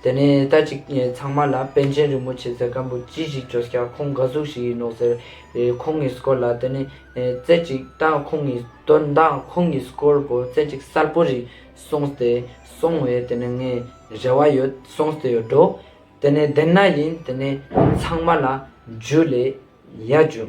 ཏེ་ནེ་ད་ཅིག་ཨེ་ཚང་མ་ལ་པཎ་ཆེན་རིན་པོ་ཆེ་ཟེར་ཁན་པོ་ཅི་ཞིག་ཅོས་ཀྱག། ཁོང་ག་ཟུག་ཞིག་ཨིན་ནོག་ཟེར་ཨེ་ཁོང་གི་སྐོར་ལ་ཏེ་ནེ་ཨེ་ཚེ་ཅིག་ད་ཁོང་གི་དོན་དང་ཁོང་གི་སྐོར་པོ་ཚེ་ཅིག་གསལ་པོ་རིག་སོང་སྟེ་སོང་བའི་ཏེ་ནེ་ངའེ་རེ་བ་ཡོད། སོང་སྟེ་ཡོད་འགྲོ། ཏེ་ནེ་ཏེ་ན་ཨིན། ཏེ་ནེ་ཚང་མ་ལ་ཇུ་ལེ། ཡ་ཇུ།